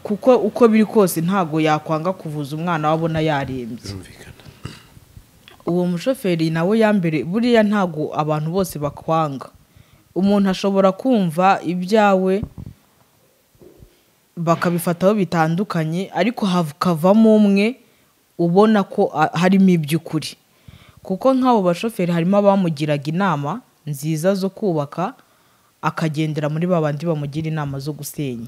Kuko uko biri kose ntago yakwanga kuvuza umwana wabona yarembye. Uwo mushoferi nawe yambere, buriya ntago abantu bose bakwanga. Umuntu ashobora kumva ibyawe bakabifataho bitandukanye, ariko hakavamo umwe ubona ko harimo iby'ukuri. Kuko nk'abo bashoferi harimo abamugiraga inama nziza zo kubaka, akagendera muri babandi bamugira inama zo gusenya,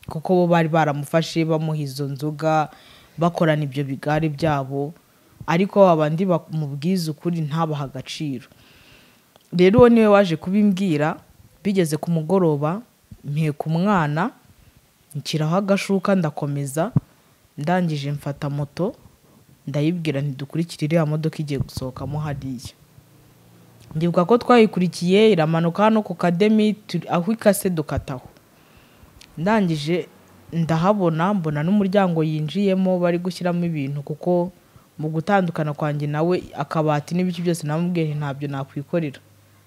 kuko bo bari baramufashe bamuha izo nzoga, bakorana ibyo bigare byabo, ariko abandi bamubwiza ukuri ntabaha agaciro. Rero uwo niwe waje kubimbwira. Bigeze ku mugoroba mpeka umwana, nshyiraho agashuka ndakomeza. Ndangije mfata moto, ndayibwira nti dukurikire iriya modoka igiye gusohokamo hariya. Ndibuka ko twayikurikiye iramanuka hano ku Kademi, aho ikase dukataho. Ndangije ndahabona, mbona n'umuryango yinjiyemo bari gushyiramo ibintu, kuko mu gutandukana kwanjye nawe akabati n'ibiki byose namubwiye nti ntabyo nakwikorera,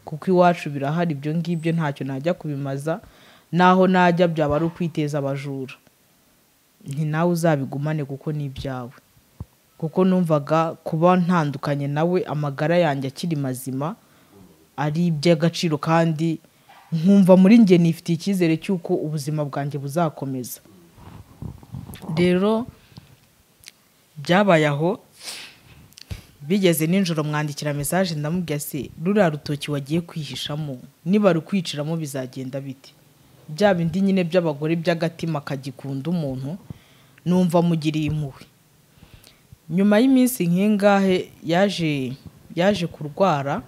kuko iwacu birahari ibyo ngibyo, ntacyo najya kubimaza, naho najya byaba ari ukwiteza abajura. Nti nawe uzabigumane kuko ni ibyawe. Kuko numvaga kuba ntandukanye nawe amagara yanjye akiri mazima ari iby'agaciro, kandi nkumva muri njye nifitiye icyizere cy'uko ubuzima bwanjye buzakomeza. Rero byabaye aho, bigeze nijoro mwandikira message, ndamubwira se ruriya rutoki wagiye kwihishamo niba rukwiciramo bizagenda bite? Bya bindi nyine by'abagore by'agatima kagikunda umuntu, numva mugiriye impuhwe. Nyuma y'iminsi nk'ingahe yaje kurwara,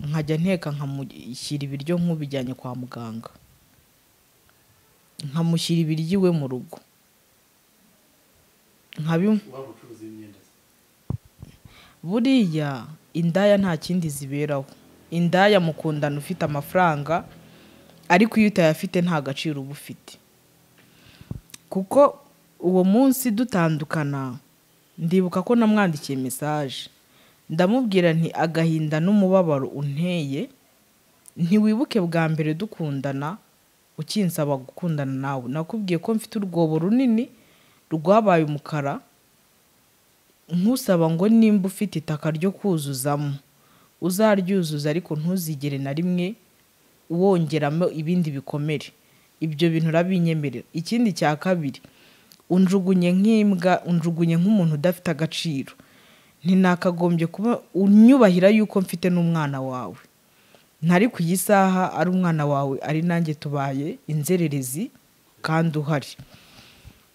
nkajya nteka nkamushyira ibiryo nk'ubijyanye kwa muganga, nkamushyira ibiryo iwe mu rugo. Buriya indaya nta kindi ziberaho. Indaya mukundana ufite amafaranga, ariko iyo utayafite nta gaciro uba ufite. Kuko uwo munsi dutandukana ndibuka ko namwandikiye message, ndamubwira nti agahinda n'umubabaro unteye, ntiwibuke bwa mbere dukundana ukinsaba gukundana nawe, nakubwiye ko mfite urwobo runini rwabaye umukara, nkusaba ngo nimba ufite itaka ryo kuzuzamo uzaryuzuza, ariko ntuzigere na rimwe wongeramo ibindi bikomere, ibyo bintu urabinyemerera. Ikindi cya kabiri, unjugunye nk'imbwa, unjugunye nk'umuntu udafite agaciro, ntinakagombye kuba unyubahira yuko mfite n'umwana wawe, ntari ku iyi saha ari umwana wawe ari nanjye tubaye inzererezi kandi uhari,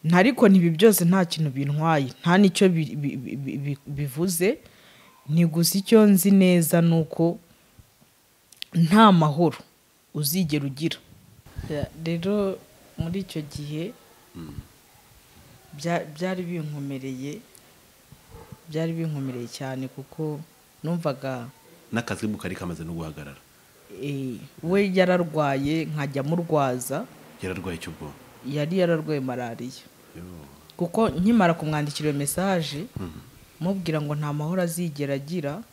ntariko ntibi byose nta kintu bintwaye, nta nicyo bivuze, ni gusa icyo nzi neza nuko nta mahoro uzigera ugira. Rero muri icyo gihe byari binkomereye, byari binkomereye cyane, kuko numvaga n'akazi kari kamaze no guhagarara. We yararwaye nkajya murwaza. Yararwaye icyo ubwo? Yari yararwaye malariya. Kuko nkimara kumwandikira iyo message mubwira ngo nta mahoro azigera agira,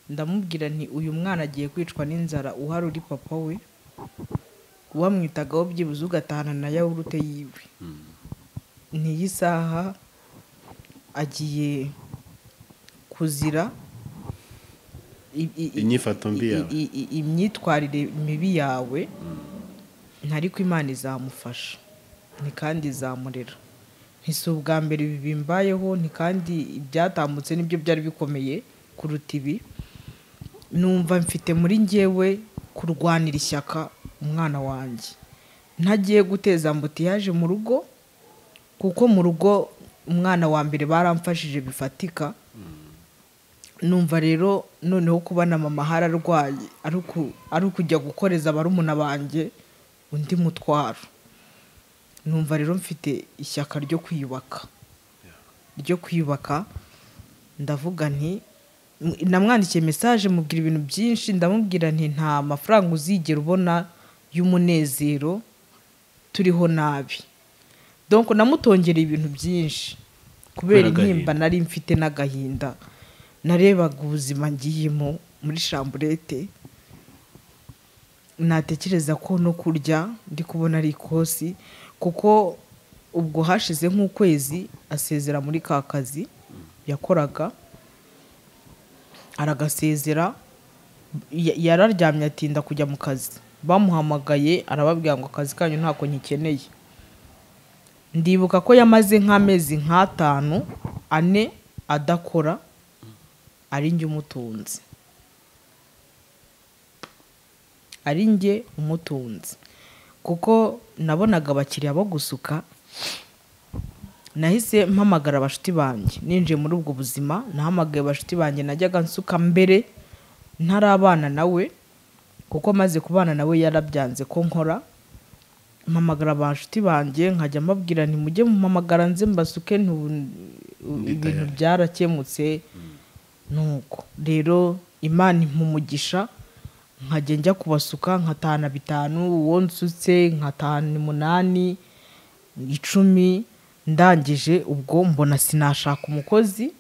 ndamubwira nti uyu mwana agiye kwicwa n'inzara, uhari uri papa we wamwitagaho byibuze ugatahana na yawurute yiwe, n'iyi saha agiye kuzira inyifato mbi yawe, imyitwarire mibi yawe, ntariko Imana izamufasha, ni kandi izamurera. Ntisi ubwa mbere ibi bimbayeho, ni kandi ibyatambutse nibyo byari bikomeye kuruta ibi. Numva mfite muri njyewe kurwanira ishyaka umwana wanjye, ntagiye guteza ambutiyaje mu rugo, kuko mu rugo umwana wa mbere baramfashije bifatika. Numva rero noneho kuba na mama hararwaye ari ukujya gukoreza barumuna banjye undi mutwaro. Numva rero mfite ishyaka ryo kwiyubaka, ryo kwiyubaka. Ndavuga nti, namwandikiye message mubwira ibintu byinshi, ndamubwira nti nta mafaranga uzigera ubona y'umunezero turiho nabi. Donc namutongereye ibintu byinshi kubera intimba nari mfite n'agahinda. Narebaga ubuzima ngiyemo muri chambrette, natekereza ko no kurya ndi kubona ari ikosi, kuko ubwo hashize nk'ukwezi asezera muri ka kazi yakoraga, aragasezera, yararyamye atinda kujya mu kazi, bamuhamagaye arababwira ngo akazi kanyu ntako nkikeneye. Ndibuka ko yamaze nk'amezi nk'atanu ane adakora, ari njye umutunzi, ari njye umutunzi, kuko nabonaga abakiriya bo gusuka. Nahise mpamagara abashuti banjye, ninjiye muri ubwo buzima nahamagaye abashuti banjye najyaga nsuka mbere ntarabana nawe, kuko maze kubana nawe yarabyanze ko nkora. Mpamagara abashuti banjye nkajya mbabwira nti mujye mumpamagara nze mbasuke, ibintu byarakemutse. Nuko rero Imana impumugisha, nkajya njya kubasuka nkatahana 5, uwo nsutse nkatahana 8, 10. Ndangije ubwo mbona sinashaka umukozi,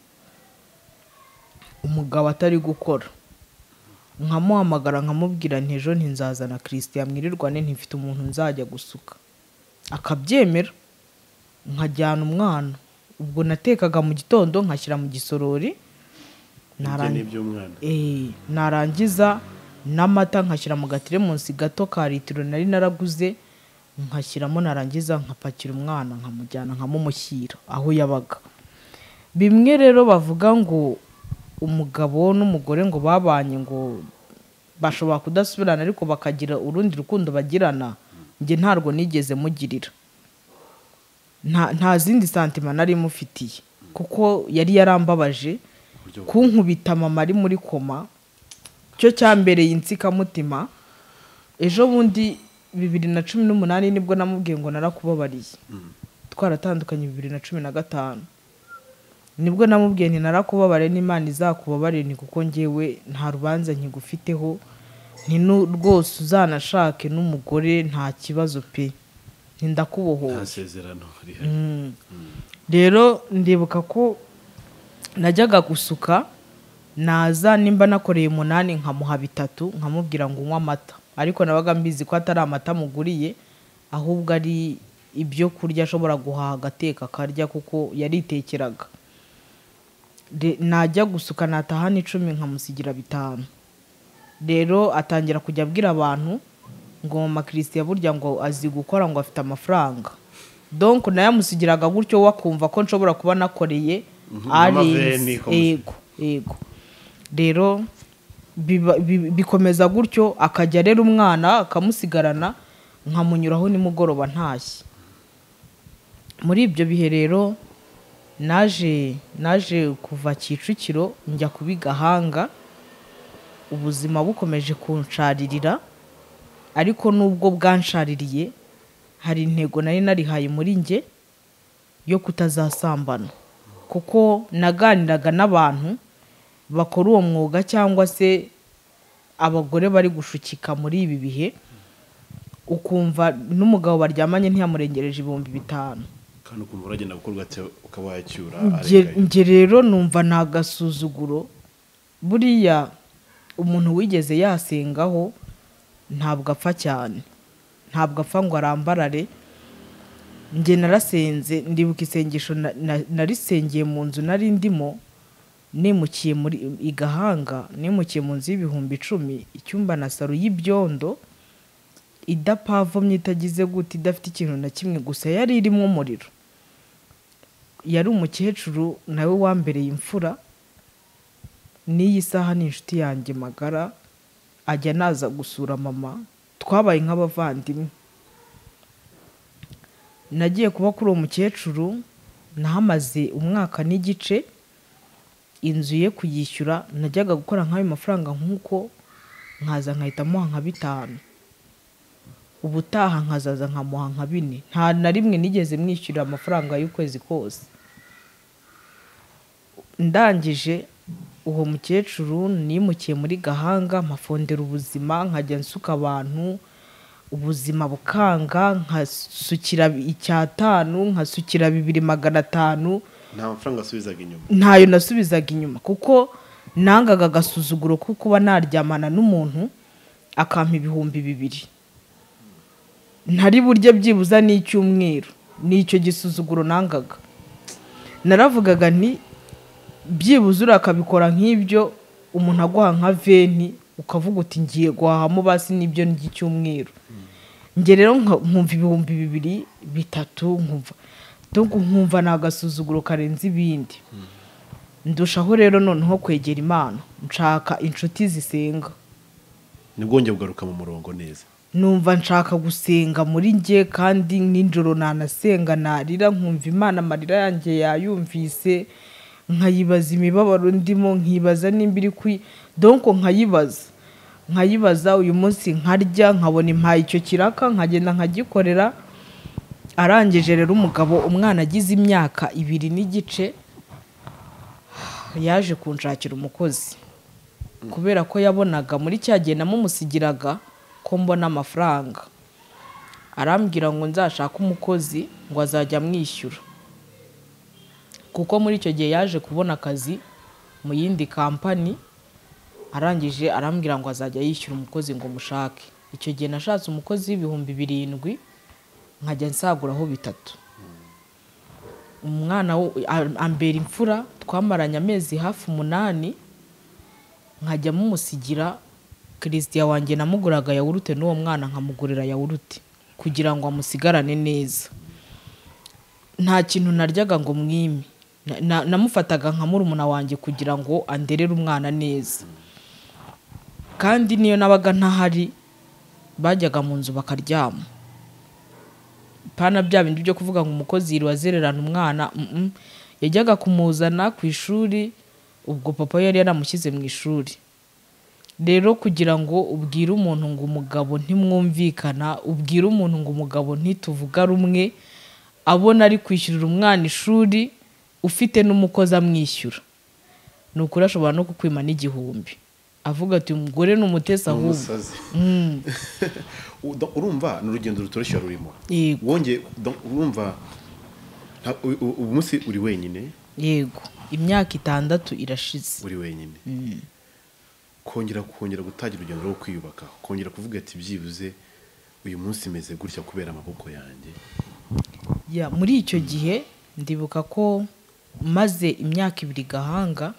umugabo atari gukora, nkamuhamagara nkamubwira nti ejo ntinzazana Christian mwirirwane, ntifite umuntu nzajya gusuka, akabyemera, nkajyana umwana. Ubwo natekaga mu gitondo nkashyira mu gisorori, narangiza n'amata nkashyira mu gatiremunsi gato ka litiro nari naraguze, nkashyiramo, narangiza nkapakira umwana nkamujyana nkamumushyira aho yabaga. Bimwe rero bavuga ngo umugabo n'umugore ngo babanye ngo bashobora kudasubirana ariko bakagira urundi rukundo bagirana, njye ntarwo nigeze mugirira, nta zindi santima nari mufitiye, kuko yari yarambabaje kunkubita mama ari muri koma, cyo cyambereye insikamutima. Ejo bundi 2018 nibwo namubwiye ngo narakubabariye, twaratandukanye 2015 nibwo namubwiye nti narakubabariye n'Imana izakubabarire, ni kuko njyewe nta rubanza nkigufiteho, nti rwose uzanashake n'umugore nta kibazo pe. Ntindakubohoye. Nta sezerano rihari. Rero ndibuka ko najyaga gusuka, naza nimba nakoreye 8 nkamuha 3, nkamubwira ngo unywe amata, ariko nabaga mbizi ko atari amata muguriye, ahubwo ari ibyo kurya ashobora guhaha agateka akarya, kuko yaritekeraga. Najya gusuka natahana 10 nkamusigira 5. Rero atangira kujya abwira abantu ngo mama Christian burya ngo azi gukora, ngo afite amafaranga. Donc nayamusigiraga gutyo, wakumva ko nshobora kuba nakoreye ari yego yego. Rero bikomeza gutyo, akajya rero umwana akamusigarana, nkamunyuraho nimugoroba ntashye. Muri ibyo bihe rero naje kuva Kicukiro njya kubigahanga, ubuzima bukomeje kunsharirira. Ariko nubwo bwanshaririye, hari intego nari narihaye muri nge yo kutazasambana, kuko naganiraga n'abantu bakora uwo mwuga cyangwa se abagore bari gushukika muri ibi bihe, ukumva n'umugabo baryamanye ntiyamurengereje 5000. Kandi ukumva uragenda gukorwa ukaba wacyura. Nge rero numva nagasuzuguro. Buriya umuntu wigeze yasengaho ntabwo apfa cyane, ntabwo apfa ngo arambarare. Nge narasenze, ndibuka isengesho narisengeye mu nzu nari ndimo, nimukiye muri Igahanga, nimukiye mu nzu y'10,000, icyumba na saro y'ibyondo, idapavomye, itagize gute, idafite ikintu na kimwe, gusa yari irimo umuriro. Yari umukecuru nawe wambereye imfura, n'iyi saha ni inshuti yanjye magara, ajya naza gusura mama, twabaye nk'abavandimwe. Nagiye kuba kuri uwo mukecuru, nahamaze umwaka n'igice, inzu ye kuyishyura najyaga gukora nk'ayo mafaranga nk'uko, nkaza nkahita muha nka 5, ubutaha nkazaza nkamuha nka 4. Nta na rimwe nigeze mwishyurira amafaranga y'ukwezi kose. Ndangije uwo mukecuru nimukiye muri Gahanga, mpafondera ubuzima, nkajya nsuka abantu, ubuzima bukanga, nkasukira 5, nkasukira 2500. Nta mafaranga asubizaga inyuma? Ntayo nasubizaga inyuma, kuko nangaga agasuzuguro ko kuba naryamana n'umuntu akampa 2000, ntari burye byibuza n'icyumweru. Nicyo gisuzuguro nangaga. Naravugaga nti byibuze urakabikora nk'ibyo umuntu aguha nka 20, ukavuga uti ngiye guhahamo basi n'ibyo n'icyumweru. Nge rero nkumva 2000 3, nkumva donc nkumva nagasuzuguro karenze ibindi. Ndushaho rero noneho kwegera Imana, nshaka inshuti zisenga. Nibwo ngiye kugaruka mu murongo neza. Numva nshaka gusenga muri nge, kandi ninjoro nanasenga narira, nkumva Imana amarira yanjye yayumvise, nkayibaza imibabaro ndimo, nkibaza nimba iri kwi donc nkayibaza uyu munsi nkarya, nkabona impaye icyo kiraka, nkagenda nkagikorera. Arangije rero umugabo, umwana agize imyaka 2 n'igice, yaje kunshakira umukozi, kubera ko yabonaga muri cya gihe namumusigiraga ko mbona amafaranga. Arambwira ngo nzashake umukozi ngo azajya amwishyura, kuko muri icyo gihe yaje kubona akazi mu yindi kampani. Arangije arambwira ngo azajya yishyura umukozi ngo mushake. Icyo gihe nashatse umukozi w'7,000, nkajya nsaguraho 3. Umwana ambera imfura, twamaranye amezi hafi 8, nkajya mumusigira. Christian wanjye namuguraga yawurute, n'uwo mwana nkamugurira yawurute kugira ngo amusigarane neza. Nta kintu naryaga ngo mwime, namufataga nka murumuna wanjye kugira ngo anderere umwana neza. Kandi niyo nabaga ntahari, bajyaga mu nzu bakaryama. Pana bya bindi byo kuvuga ngo umukozi yiriwe azererana umwana, yajyaga kumuzana ku ishuri, ubwo papa yari yaramushyize mu ishuri. Rero kugira ngo ubwire umuntu ngo umugabo ntimwumvikana, ubwire umuntu ngo umugabo ntituvuga rumwe, abona ari kwishyurira umwana ishuri, ufite n'umukozi amwishyura, ni ukuri ashobora no kukwima n'1000, Avuga ati umugore ni umutesi ahubwo. Umusazi. Urumva ni urugendo rutoroshye rurimo. Yego. Wongeye donc urumva ubu munsi uri wenyine. Yego, imyaka 6 irashize uri wenyine. Kongera gutangira urugendo rwo kwiyubaka, kongera kuvuga ati byibuze uyu munsi meze gutya kubera amaboko yanjye. Ya, muri icyo gihe ndibuka ko maze imyaka 2 Gahanga,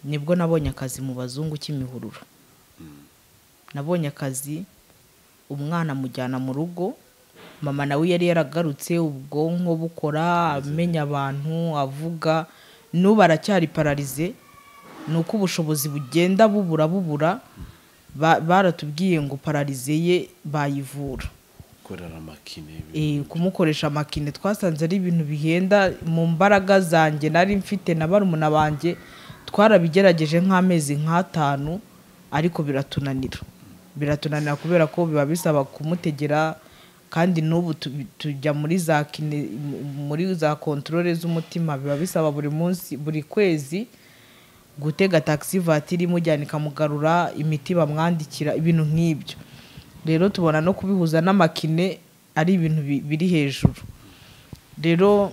nibwo nabonye akazi mu bazungu Kimihurura. Nabonye akazi, umwana mujyana mu rugo, mama nawe yari yaragarutse ubwonko bukora, amenya abantu, avuga, n'ubu aracyari pararize. Nuko ubushobozi bugenda bubura, baratubwiye ngo pararize ye bayivura. Korera makine. Kumukoresha makine twasanze ari ibintu bihenda. Mu mbaraga zanjye nari mfite na barumuna banjye twarabigerageje nk'amezi nk'atanu, ariko biratunanira. Biratunanira kubera ko biba bisaba kumutegera, kandi n'ubu tujya muri za kine, muri za contrôle z'umutima, biba bisaba buri munsi, buri kwezi gutega taxi vatiri imujyana ikamugarura, imiti bamwandikira, ibintu nk'ibyo. Rero tubona no kubihuza n'amakine ari ibintu biri hejuru. Rero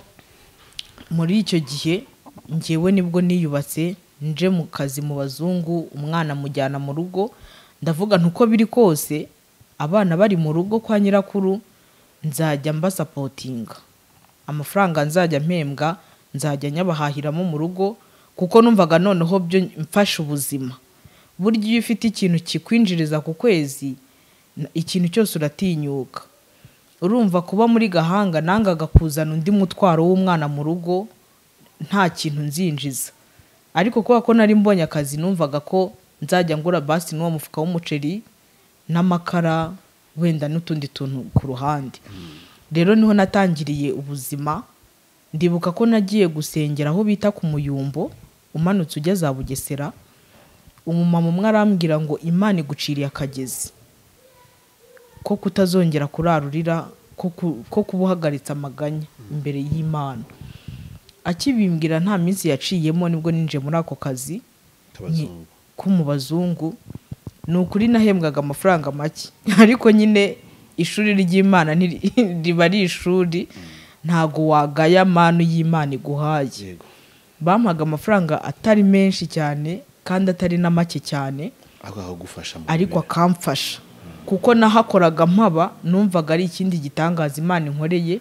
muri icyo gihe njyewe nibwo niyubatse, nje mu kazi mu bazungu, umwana mujyana mu rugo, ndavuga nti uko biri kose abana bari mu rugo kwa nyirakuru nzajya mbasapotinga, amafaranga nzajya mpembwa nzajya nyabahahiramo mu rugo, kuko numvaga noneho byo mfasha ubuzima. Burya iyo ufite ikintu kikwinjiriza ku kwezi, ikintu cyose uratinyuka. Urumva kuba muri Gahanga nangaga kuzana undi mutwaro w'umwana mu rugo nta kintu nzinjiza, ariko kubera ko nari mbonye akazi numvaga ko nzajya ngura basi n'uwo mufuka w'umuceri n'amakara wenda n'utundi tuntu ku ruhande. Rero niho natangiriye ubuzima. Ndibuka ko nagiye gusengera aho bita ku Muyumbo, umanutse ujya za Bugesera, umumama umwe arambwira ngo Imana iguciriye akagezi ko kutazongera kurarurira, ko kubuhagaritsa amaganya imbere y'Imana. Akibimbwira nta minsi yaciyemo nibwo ninje muri ako kazi ko mu bazungu. Ni ukuri nahembwaga amafaranga make, ariko nyine ishuri ry'Imana riba ari ishuri, ntago wagaya manu y'Imana iguhaye. Bampaga amafaranga atari menshi cyane kandi atari na make cyane, ariko akamfasha, kuko nahakoraga mpaba numvaga ari ikindi gitangaza Imana inkoreye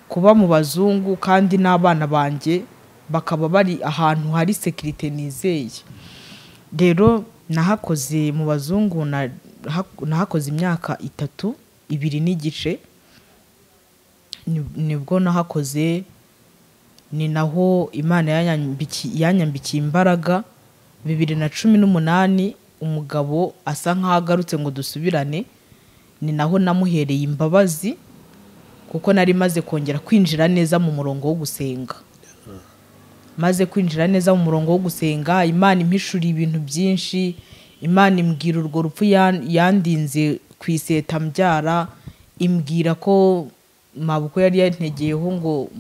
kuba mu bazungu, kandi n'abana banjye bakaba bari ahantu hari sécurité nizeye. Rero nahakoze mu bazungu, nahakoze imyaka 3, 2 n'igice nibwo nahakoze. Ni naho Imana yanyambikiye imbaraga. 2018 umugabo asa nkahagarutse ngo dusubirane, ni naho namuhereye imbabazi, kuko nari maze kongera kwinjira neza mu murongo wo gusenga. Maze kwinjira neza mu murongo wo gusenga, Imana impishura ibintu byinshi, Imana imbwira urwo rupfu yandinze ku iseta mbyara, imbwira ko mabuko yari yantegeyeho ngo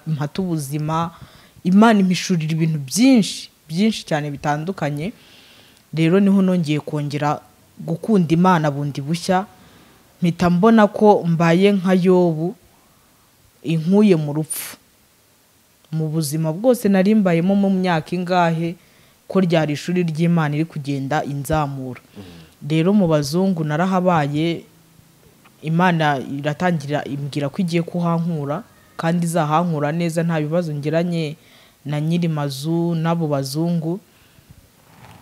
mpate ubuzima. Imana impishurira ibintu byinshi byinshi cyane bitandukanye. Rero niho nongeye kongera gukunda Imana bundi bushya, mpita mbona ko mbaye nka Yobu inkuye mu rupfu. Mu buzima bwose nari mbayemo mu myaka ingahe, ko ryari ishuri ry'Imana iri kugenda inzamura. Rero mu bazungu narahabaye, Imana iratangira imbwira ko igiye kuhankura, kandi izahankura neza nta bibazo ngiranye na nyiri mazu n'abo bazungu.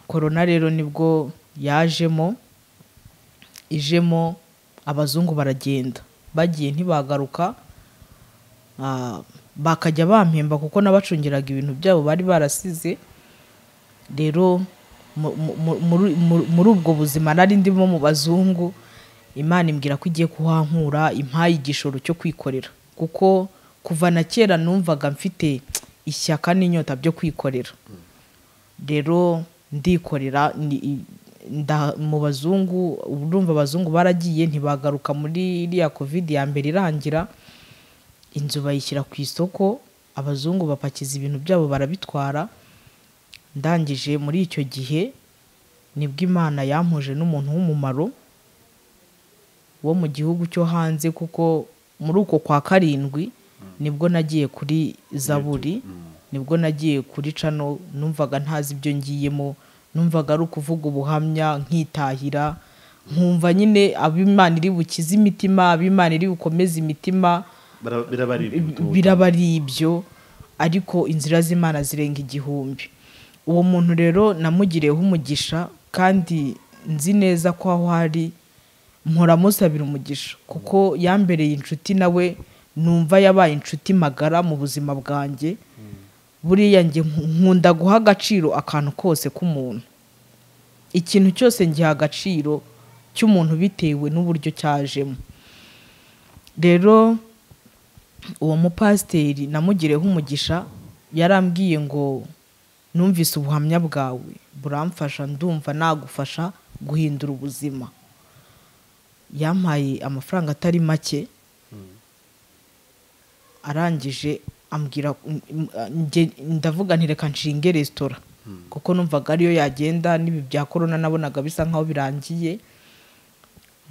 Korona rero nibwo yajemo, ijemo abazungu baragenda, bagiye ntibagaruka, bakajya bampemba kuko nabacungiraga ibintu byabo bari barasize. Rero muri ubwo buzima nari ndimo mu bazungu, Imana imbwira ko igiye kuhankura, impaye igishoro cyo kwikorera, kuko kuva na kera numvaga mfite ishyaka n'inyota byo kwikorera. Rero ndikorera mu bazungu. Urumva abazungu baragiye ntibagaruka muri iriya Covid ya mbere irangira, inzu bayishyira ku isoko, abazungu bapakiza ibintu byabo barabitwara. Ndangije muri icyo gihe Nibwo Imana yampuje n'umuntu w'umumaro wo mu gihugu cyo hanze, kuko muri uko kwa 7 nibwo nagiye kuri Zaburi, nibwo nagiye kuri cano. Numvaga ntazi ibyo ngiyemo, numvaga ari ukuvuga ubuhamya nkitahira, nkumva nyine ab'Imana iri bukize imitima, ab'Imana iri bukomeze imitima, birabari ibyo. Ariko inzira z'Imana zirenga igihumbi. Uwo muntu rero namugiriyeho umugisha, kandi nzi neza ko aho hari mpora musabira umugisha, kuko yambereye inshuti, nawe numva yabaye inshuti magara mu buzima bwanjye. Buriya njye nkunda guha agaciro akantu kose k'umuntu, ikintu cyose ngiha agaciro cy'umuntu bitewe n'uburyo cyajemo. Rero uwo mupasiteri namugireho umugisha, yarambwiye ngo numvise ubuhamya bwawe buramfasha, ndumva nagufasha guhindura ubuzima. Yampaye amafaranga atari make, arangije ambwira, ndavuga nti reka nshinge resitora, kuko numvaga ariyo yagenda, n'ibi bya corona nabonaga bisa nkaho birangiye.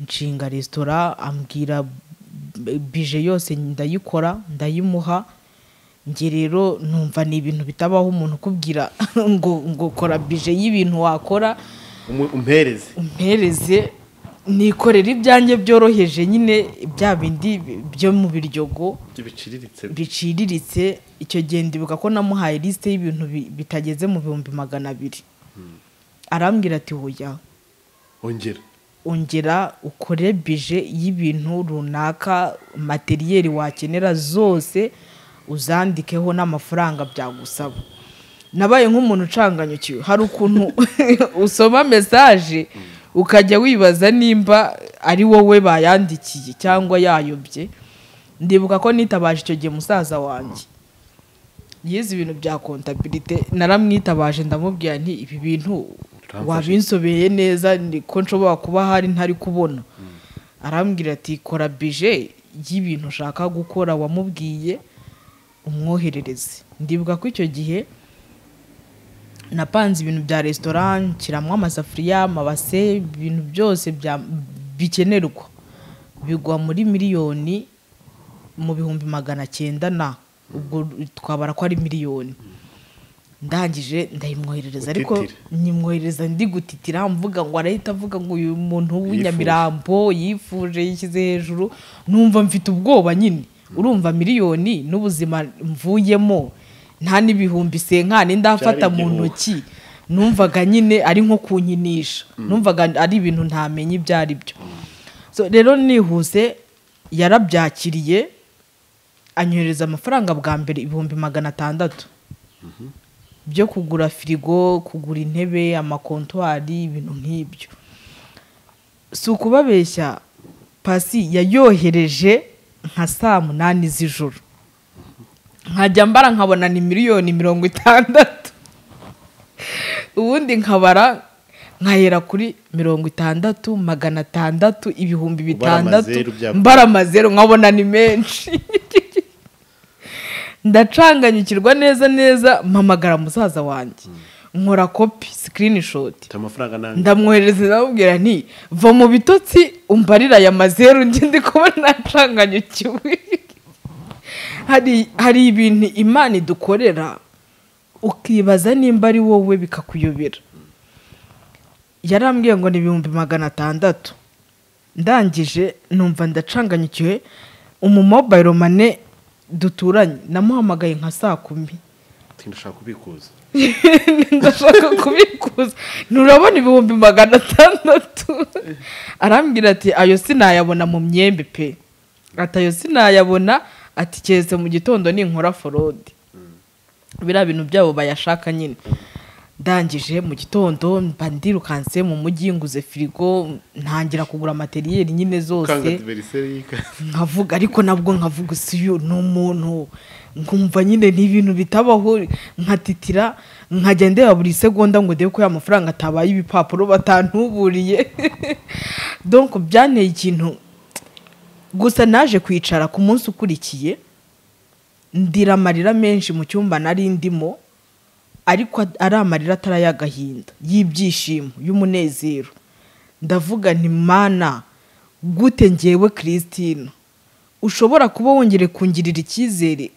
Nshinga resitora, ambwira bije yose ndayikora, ndayimuha. Nge rero numva ni ibintu bitabaho umuntu kubwira ngo kora bije y'ibintu wakora, umpereze nikorera ibyanjye byoroheje nyine, bya bindi byo mu biryogo biciriritse. Icyo gihe ndibuka ko namuhaye liste y'ibintu bitageze mu 200,000. Arambwira ati hoya, ongera ukore bije y'ibintu runaka, materiyeri wakenera zose uzandikeho n'amafaranga byagusaba. Nabaye nk'umuntu ucanganyukiwe, hari ukuntu usoma message ukajya wibaza nimba ari wowe bayandikiye cyangwa yayobye. Ndibuka ko nitabaje icyo gihe musaza wanjye yize ibintu bya comptabilité, naramwitabaje ndamubwira nti ibi bintu wabinsobeye neza, niko nshobora kuba hari ntari kubona. Arambwira ati kora bije y'ibintu ushaka gukora wamubwiye umwoherereze. Ndibuka ko icyo gihe napanze ibintu bya restaurant, nshyiramo amasafuriya, amabase, ibintu byose bikenerwa, bigwa muri miliyoni mu 900,000 na ubwo twabara ko ari miliyoni. Ndangije ndayimwoherereza, ariko nyimwoherereza ndi gutitira mvuga ngo arahita avuga ngo uyu muntu w'inyamirambo yifuje yishyize hejuru. Numva mfite ubwoba nyine, urumva miliyoni n'ubuzima mvuyemo nta n'ibihumbi senkani ndafata mu ntoki, numvaga nyine ari nko kunkinisha, numvaga ari ibintu ntamenye ibyo ari byo. So rero nihuse yarabyakiriye, anyohereza amafaranga bwa mbere 600,000 byo kugura firigo, kugura intebe, amakontwari, ibintu nk'ibyo. Si ukubabeshya, pasi yayohereje nka saa 8 z'ijoro, nkajya mbara nkabona ni 60,000,000. Ubundi nkabara nkahera kuri 60, 600, 6,000, mbara amazero nkabona ni menshi. Ndacanganyikirwa neza neza, mpamagara musaza wanjye, nkora copy screenshot, ndamwohereza ndamubwira nti va mu bitotsi umbarira aya mazeru njye ndi kubona nacanganyukiwe. Hari ibintu Imana idukorera ukibaza nimba ari wowe bikakuyobera. Yarambwiye ngo ni 600,000. Ndangije numva ndacanganyukiwe. Umu mobile money duturanye namuhamagaye nka saa 10, ndashaka kubikuza, ndashaka kubikuza, nturabona 600,000. Arambwira ati ayo sinayabona mu myembe pe, ati ayo sinayabona, ati keretse mu gitondo ninkora forode. Biriya bintu byabo bayashaka nyine. Ndangije mu gitondo mba ndirukanse mu mujyi, nguze firigo, ntangira kugura materiyeri nyine zose, nkavuga ariko nabwo nkavuga si uyu ni umuntu, nkumva nyine ni ibintu bitabaho, nkatitira, nkajya ndeba buri segonda ngo ndebe ko ya mafaranga atabaye ibipapuro batantuburiye. Donc byanteye ikintu. Gusa naje kwicara ku munsi ukurikiye ndira amarira menshi mu cyumba nari ndimo, Ariko ari amarira atari ay'agahinda, y'ibyishimo, y'umunezero. Ndavuga nti Mana, gute ngewe Christine ushobora kuba wongere kungirira icyizere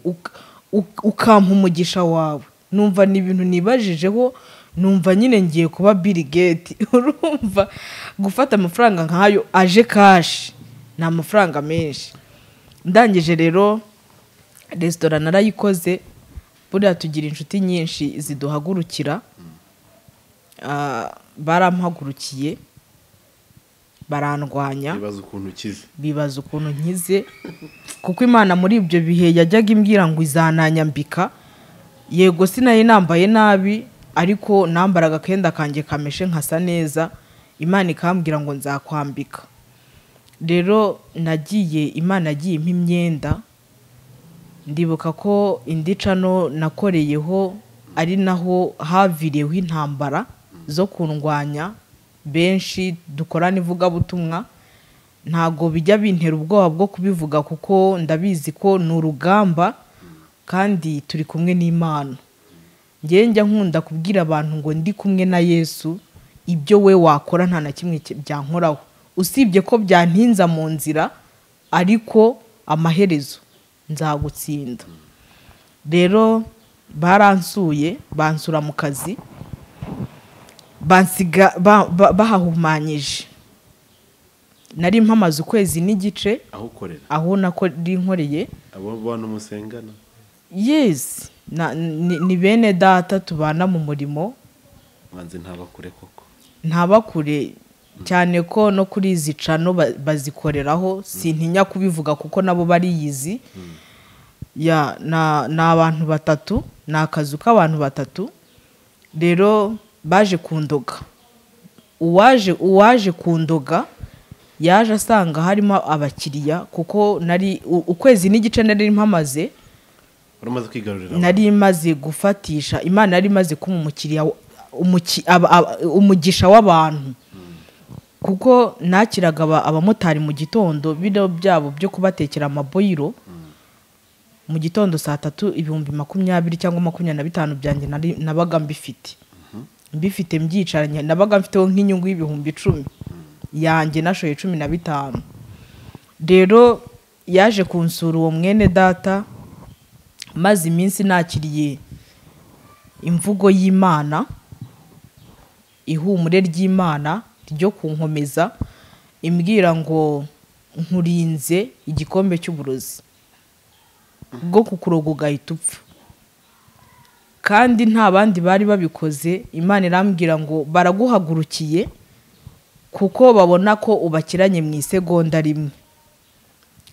ukampa umugisha wawe. Numva ni ibintu nibajijeho, numva nyine ngiye kuba Bill Gates. Urumva gufata amafaranga nkayo aje cash ni amafaranga menshi. Ndangije rero resitora narayikoze. Buriya tugira inshuti nyinshi ziduhagurukira. Barampagurukiye barandwanya, bibaza ukuntu ukize, bibaza ukuntu nkize, kuko Imana muri ibyo bihe yajyaga imbwira ngo izananyambika. Yego sinari nambaye nabi, ariko nambaraga akenda kanjye kameshe nkasa neza, Imana ikambwira ngo nzakwambika. Rero nagiye, Imana yagiye impa imyenda. Ndibuka ko indi cano nakoreyeho ari naho haviriyeho intambara zo kundwanya. Benshi dukorana ivugabutumwa, ntago bijya bintera ubwoba bwo kubivuga kuko ndabizi ko ni urugamba kandi turi kumwe n'Imana. Njye njya nkunda kubwira abantu ngo ndi kumwe na Yesu, ibyo we wakora nta na kimwe byankoraho, usibye ko byantinza mu nzira, ariko amaherezo nzagutsinda. Rero baransuye, bansura mu kazi, bansiga bahahumanyije. Nari mpamaze ukwezi n'igice aho ukorera, aho nari nkoreye. Abo bantu musengana? Yes, ni bene data tubana mu murimo. Mwanze ntabakure koko? Ntabakure cyane ko no kuri izi cano bazikoreraho, sintinya kubivuga kuko nabo bariyizi. Ya na abantu batatu, ni akazu k'abantu batatu. Rero baje kundoga. Uwaje kundoga yaje asanga harimo abakiriya, kuko nari ukwezi n'igice nari mpamaze, nari maze gufatisha. Imana yari imaze kumpa umukiriya, umugisha w'abantu, kuko nakiraga abamotari mu gitondo biro byabo byo kubatekera amaboyiro mu gitondo saa 3, 20,000 cyangwa 25 byanjye nabaga mbifite. Mbifite mbyicaranye, nabaga mfiteho nk'inyungu y'ibihumbi 10 yanjye nashoye 15. Rero yaje kunsura uwo mwene data, maze iminsi nakiriye imvugo y'Imana, ihumure ry'Imana ryo kunkomeza, imbwira ngo nkurinze igikombe cy'uburozi bwo kukuroga ugahita upfa. Kandi nta bandi bari babikoze. Imana irambwira ngo baraguhagurukiye kuko babona ko ubakiranye mu isegonda rimwe.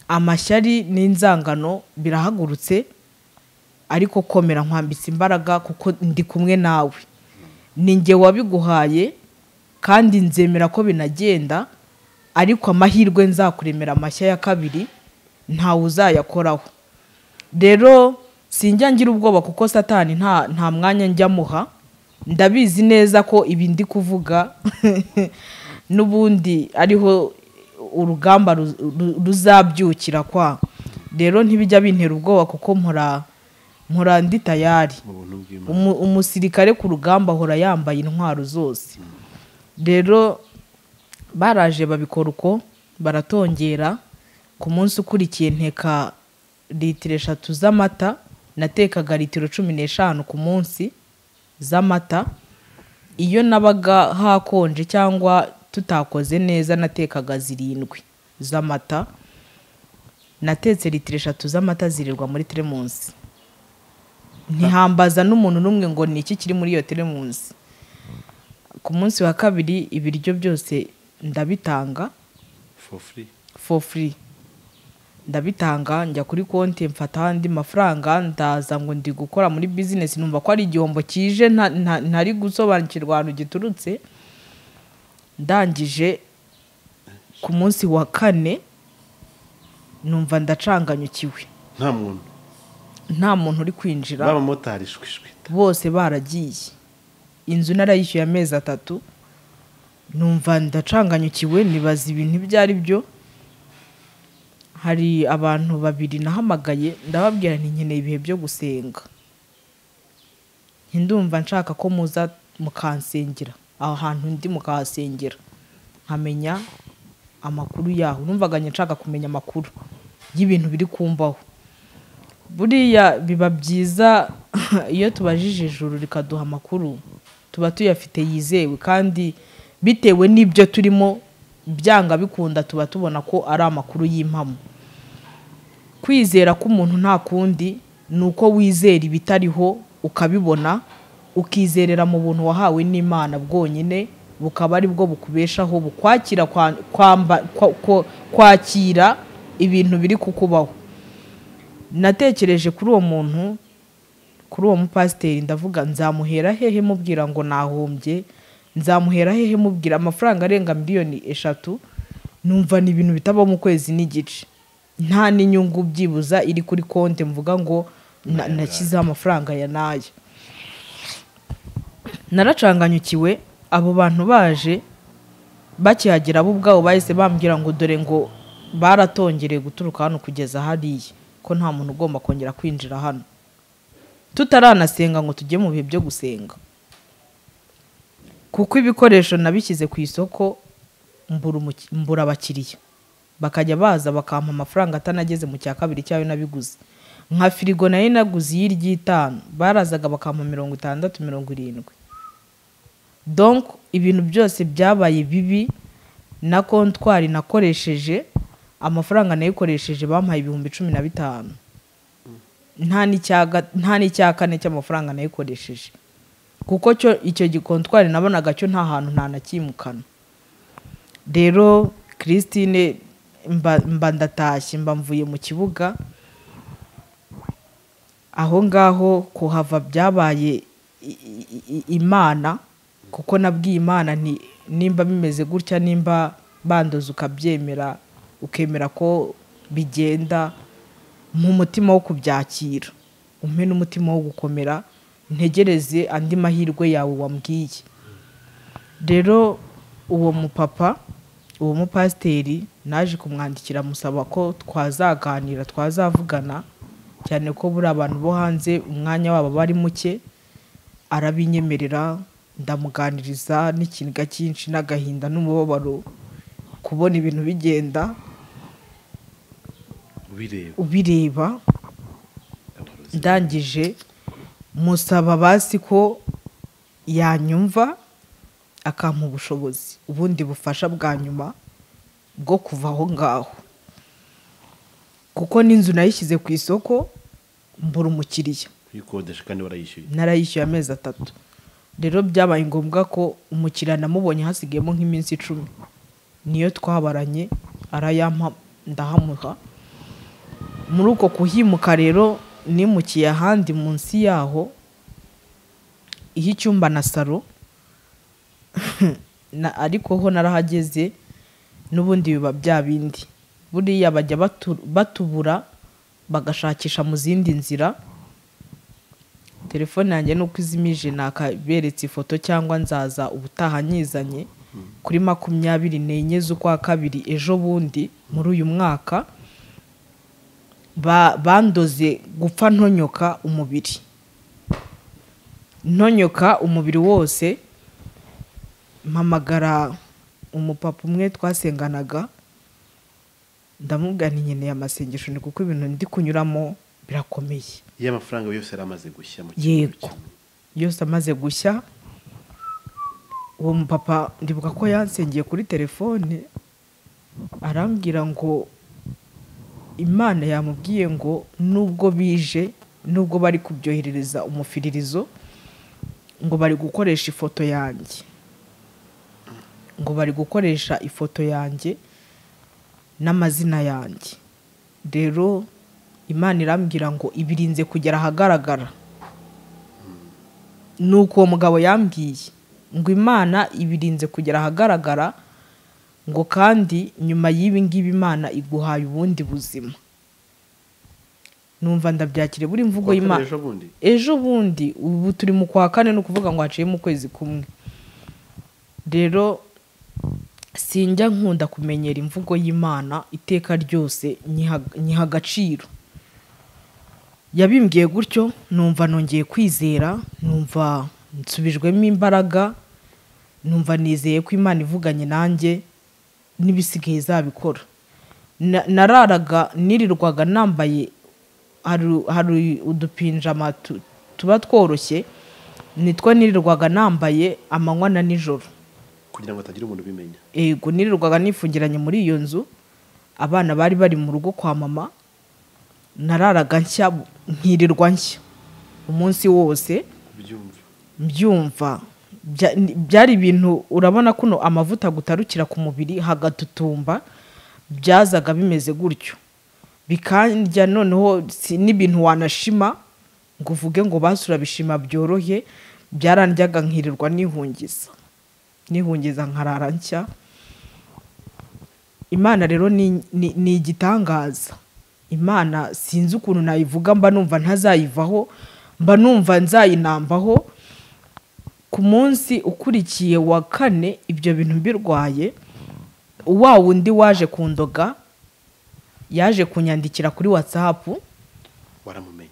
Amashyari n'inzangano birahagurutse, ariko komera nkwambitse imbaraga kuko ndi kumwe nawe. Ni njye wabiguhaye kandi nzemera ko binagenda, ariko amahirwe nzakuremera amashya ya kabiri ntawe uzayakoraho. Rero sinjya ngira ubwoba kuko Satani nta mwanya njya muha. Ndabizi neza ko ibi ndi kuvuga n'ubundi ariho urugamba ruzabyukira kwa. Rero ntibijya bintera ubwoba kuko mpora ndi tayari. Umusirikare ku rugamba ahora yambaye intwaro zose. Rero baraje babikora uko, baratongera. Ku munsi ukurikiye nteka litiro 3 z'amata, natekaga litiro 15 ku munsi z'amata. Iyo nabaga hakonje cyangwa tutakoze neza natekaga 7 z'amata. Natetse litiro 3 z'amata zirirwa muri teremunsi. Ntihambaza n'umuntu n'umwe ngo ni iki kiri muri iyo teremunsi. Ku munsi wa kabiri ibiryo byose ndabitanga for free. For free. Ndabitanga, njya kuri konti mfata andi mafaranga, ndaza ngo ndi gukora muri business, numva ko ari igihombo kije ntari gusobanukirwa ahantu giturutse. Ndangije ku munsi wa 4 numva ndacanganyukiwe. Nta muntu uri kwinjira. Abamotari shwishwi bose baragiye. Inzu narayishyuye amezi 3. Numva ndacanganyukiwe, nibaza ibintu ibyo ari byo. Hari abantu babiri nahamagaye, ndababwira nti nkeneye ibihe byo gusenga. Ndumva nshaka ko muza mukansengera aho hantu ndi, mukahasengera nkamenya amakuru yaho. Numvaga nshaka kumenya amakuru y'ibintu biri kumbaho. Buriya biba byiza iyo tubajije ijuru rikaduha amakuru, tuba tuyafite yizewe, kandi bitewe n'ibyo turimo byanga bikunda tuba tubona ko ari amakuru y'impamo. Kwizera k'umuntu nta kundi ni uko wizera ibitariho ukabibona, ukizerera mu buntu wahawe n'Imana bwonyine, bukaba ari bwo bukubeshaho, bukwakira kwakira ibintu biri kukubaho. Natekereje kuri uwo muntu, kuri uwo mupasiteri, ndavuga nzamuhera hehe mubwira ngo nahombye, nzamuhera hehe mubwira amafaranga arenga 3 miliyoni, numva ni ibintu bitaba mu kwezi n'igice, nta n'inyungu byibuza iri kuri konti mvuga ngo nashyizeho amafaranga ya n'aya. Naracanganyukiwe. Abo bantu baje bakihagera bo ubwabo bahise bambwira ngo dore ngo baratongereye guturuka hano kugeza hariya, ko nta muntu ugomba kongera kwinjira hano, tutaranasenga ngo tujye mu bihe byo gusenga, kuko ibikoresho nabishyize ku isoko mbura abakiriya, bakajya baza bakampa amafaranga atanageze mu cya kabiri cyayo nabiguze. Nka firigo nayo naguze iy'iry'itanu, barazaga bakampa 60, 70. Donc ibintu byose byabaye bibi. Na comptoir nakoresheje, amafaranga nayikoresheje bampaye 15,000, nta n'icya kane cy'amafaranga nayikoresheje, kuko cyo icyo gicomptoir nabonaga cyo nta hantu nta nakimukana. Rero Christine, mba ndatashye, mba mvuye mu kibuga aho ngaho. Kuhava byabaye Imana, kuko nabwiye Imana nti nimba bimeze gutya, nimba bandoza ukabyemera, ukemera ko bigenda, mu mutima wo kubyakira, umpe n'umutima wo gukomera, ntegereze andi mahirwe yawe wambwiye. Rero uwo mupapa, uwo mupasiteri, naje kumwandikira musaba ko twazaganira, twazavugana, cyane ko buri abantu bo hanze umwanya wabo bari muke. Arabinyemerera, ndamuganiriza n'ikiniga cyinshi n'agahinda n'umubabaro, kubona ibintu bigenda ubireba, ubireba. Abarozi. Ndangije musaba basi ko yanyumva akampa ubushobozi, ubundi bufasha bwa nyuma bwo kuva aho ngaho, kuko n'inzu nayishyize ku isoko mbura umukiriya. Kuyikodesha kandi warayishyuye? Narayishyuye amezi 3. Rero byabaye ngombwa ko umukiriya namubonye hasigayemo nk'iminsi 10, niyo twabaranye, arayampa ndahamuha. Muri uko kuhimuka rero nimukiye ahandi munsi yaho icyumba na salon na, ariko ho narahageze n'ubundi biba bya bindi. Buriya bajya batubura bagashakisha mu zindi nzira. Telefone yanjye nuko izimije, nakaberetse ifoto cyangwa nzaza ubutaha nyizanye. Kuri 24 z'ukwa kabiri ejo bundi muri uyu mwaka, bandoze gupfa ntonyoka umubiri, ntonyoka umubiri wose. Mpamagara umupapa umwe twasenganaga, ndamubwira nti nkeneye amasengesho, ni kuko ibintu ndi kunyuramo birakomeye. Iyo amafaranga yose yari amaze gushya mu kintu Yego. kimwe. Yose amaze gushya. Uwo mupapa ndibuka ko yansengeye kuri telefone, arambwira ngo Imana yamubwiye ngo nubwo bije, nubwo bari kubyoherereza umufiririzo, ngo bari gukoresha ifoto yanjye, ngo bari gukoresha ifoto yanjye n'amazina yanjye. Rero Imana irambwira ngo ibirinze kugera ahagaragara. Nuko uwo mugabo yambwiye ngo Imana ibirinze kugera ahagaragara, ngo kandi nyuma y'ibi ngibi Imana iguhaye ubundi buzima. Numva ndabyakire buri mvugo Kuwa kabiri y'Imana. Ejo bundi? Ejo bundi. Ubu turi mu kwa kane, ni ukuvuga ngo haciyemo ukwezi kumwe. Rero sinjya nkunda kumenyera imvugo y'Imana, iteka ryose nyiha agaciro. Yabimbwiye gutyo numva nongeye kwizera, numva nsubijwemo imbaraga, numva nizeye ko Imana ivuganye nanjye n'ibisigaye izabikora. Nararaga nirirwaga nambaye hari udupinjama tuba tworoshye, nitwo nirirwaga nambaye amanywa na nijoro kugira ngo hatagira umuntu ubimenya. Ego, nirirwaga nifungiranye muri iyo nzu, abana bari bari mu rugo kwa mama, nararaga nshya nkirirwa nshya umunsi wose mbyumva. Byari ibintu urabona kuno amavuta gutarukira ku mubiri hagatutumba, byazaga bimeze gutyo bikandya. Noneho n'ibintu wanashima ngo uvuge ngo basura bishima byorohe, byarandyaga nkirirwa nihungiza nkarara nshya. Imana rero ni igitangaza. Imana sinzi ukuntu nayivuga, mba numva ntazayivaho, mba numva nzayinambaho. Ku munsi ukurikiye wa kane ibyo bintu mbirwaye, wa wundi waje kundoga yaje kunyandikira kuri WhatsApp. Waramumenye?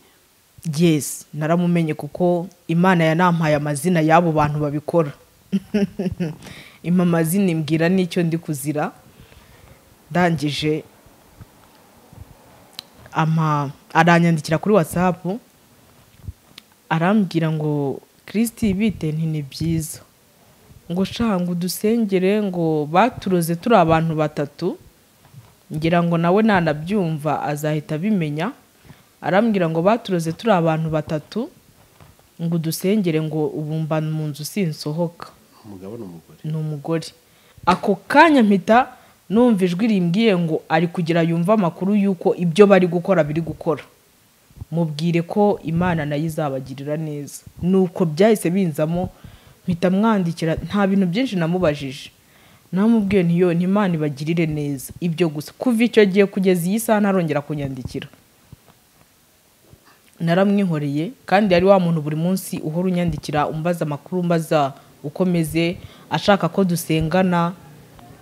Yes, naramumenye kuko Imana yanampaye amazina y'abo bantu babikora. Impa amazina imbwira n'icyo ndi kuzira. Ndangije aranyandikira kuri WhatsApp arambwira ngo Kristi bite, nti ni byiza, ngo sha ngo udusengere, ngo baturoze turi abantu batatu, ngira ngo nawe nanabyumva azahita abimenya. Arambwira ngo baturoze turi abantu batatu, ngo udusengere, ngo ubumba mu nzu sinsohoka. Umugabo n'umugore? Ni umugore. Ako kanya mpita numva ijwi rimbwiye ngo ari kugira yumva amakuru yuko ibyo bari gukora biri gukora, mubwire ko Imana nayo izabagirira neza. Nuko byahise binzamo, mpita mwandikira, nta bintu byinshi namubajije, namubwiye nti yo Imana ibagirire neza, ibyo gusa. Kuva icyo gihe kugeza iyi saha ntarongera kunyandikira. Naramwihoreye, kandi yari wa muntu buri munsi uhora unyandikira umbaza amakuru, umbaza uko meze, ashaka ko dusengana,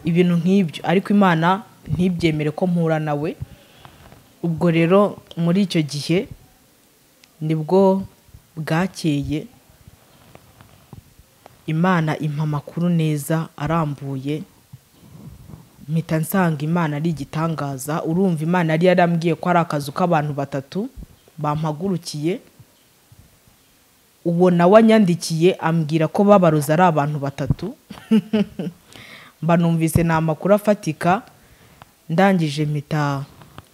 ibintu nk'ibyo, ariko Imana ntibyemere ko mpura nawe. Ubwo rero muri icyo gihe nibwo bwakeye Imana impa amakuru neza arambuye, mpita nsanga Imana ari igitangaza. Urumva Imana yari yarambwiye ko ari akazu k'abantu batatu bampagurukiye, uwo nawe anyandikiye ambwira ko babaroza ari abantu batatu. Mba numvise ni amakuru afatika. Ndangije mpita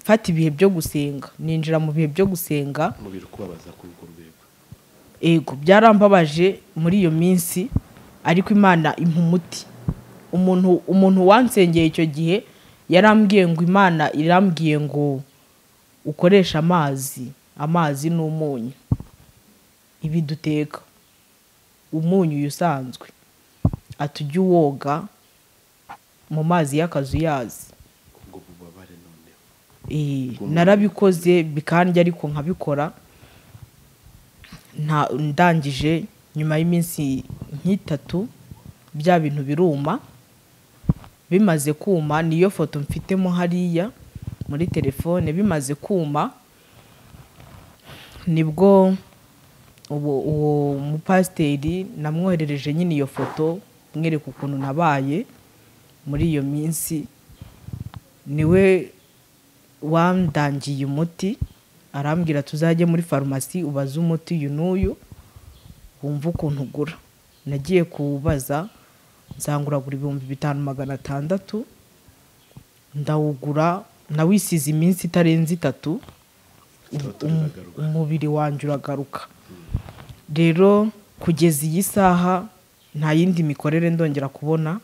mfata ibihe byo gusenga, ninjira mu bihe byo gusenga. Umubiri ukubabaza kuri urwo rwego? Ego, byarambabaje muri iyo minsi, ariko Imana impa umuti. Umuntu wansengeye icyo gihe yarambwiye ngo Imana irambwiye ngo ukoresha amazi n'umunyu, ibi duteka umunyu uyu usanzwe, ati ujye uwoga mu mazi y'akazu yazi. Ubwo bubabare noneho. Narabikoze bikandya ariko nkabikora. Ndangije nyuma y'iminsi nk'itatu bya bintu biruma. Bimaze kuma, niyo foto mfitemo hariya muri telefone, bimaze kuma nibwo uwo mupasiteri namwoherereje nyine iyo foto, mwereka ukuntu nabaye muri iyo minsi. Niwe wandangiye umuti, arambwira tuzajye muri farumasi ubaze umuti uyu n'uyu wumva ukuntu ugura. Nagiye kuwubaza nzanguragura 5600, ndawugura, nawisize iminsi itarenze 3, umubiri wanjye uragaruka. Rero kugeza iyi saha nta yindi mikorere ndongera kubona,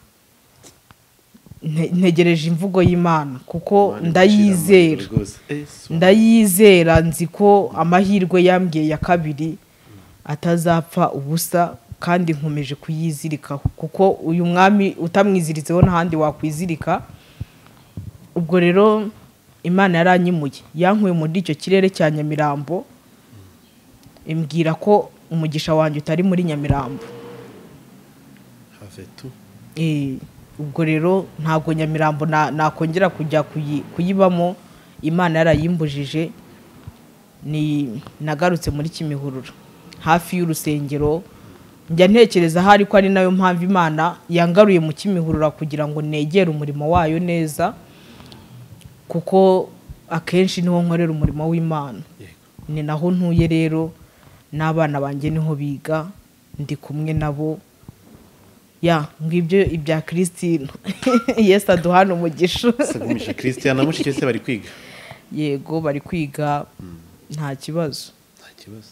ntegereje imvugo y'Imana kuko ndayizera. Ndayizera, nzi ko amahirwe yambwiye ya kabiri atazapfa ubusa, kandi nkomeje kuyizirikaho kuko uyu mwami utamwiziritseho n'ahandi wakwizirika. Ubwo rero Imana yaranyimuye, yankuye muri icyo kirere cya Nyamirambo, imbwira ko umugisha wanjye utari muri Nyamirambo. Ubwo rero ntabwo Nyamirambo nakongera kujya kuyibamo, Imana yarayimbujije. Ni nagarutse muri Kimihurura hafi y'urusengero. Njya ntekereza hari ko ari nayo mpamvu Imana yangaruye mu Kimihurura kugira ngo negere umurimo wayo neza, kuko akenshi niho nkorera umurimo w'Imana. Ni naho ntuye rero, n'abana banjye niho biga, ndi kumwe nabo. Ya ngibyo ibya Christine. Yesu aduhana umugisha. Sagumisha Christian na mushiki se bari kwiga? Yego bari kwiga, nta kibazo. Nta kibazo.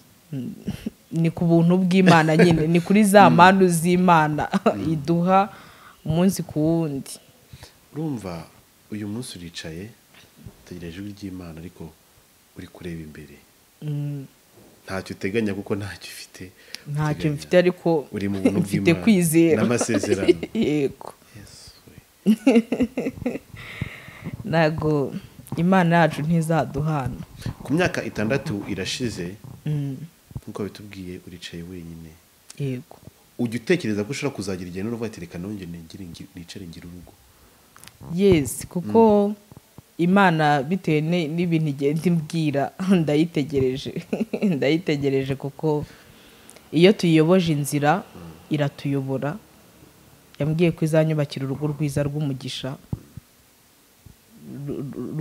Ni ku buntu bw'Imana nyine, ni kuri za manu z'Imana iduha umunsi ku wundi. Urumva uyu munsi uricaye utegereje ijwi ry'Imana, ariko uri kureba imbere. Ntacyo uteganya kuko ntacyo ufite. Ntacyo mfite, ariko uri mu buntu mfite bw'Imana kwizera n'amasezerano. Yego. Ntago Imana yacu ntizaduhana. Ku myaka 6 irashize, nkuko bitubwiye uricaye wenyine. Yego. Ujya utekereza ko ushobora kuzagira igihe n'uruva ati reka nongere nicare ngire urugo? Yes, kuko Imana bitewe n'ibintu igenda imbwira ndayitegereje. Ndayitegereje kuko iyo tuyiyoboje inzira iratuyobora. Yambwiye ko izanyubakira urugo rwiza rw'umugisha,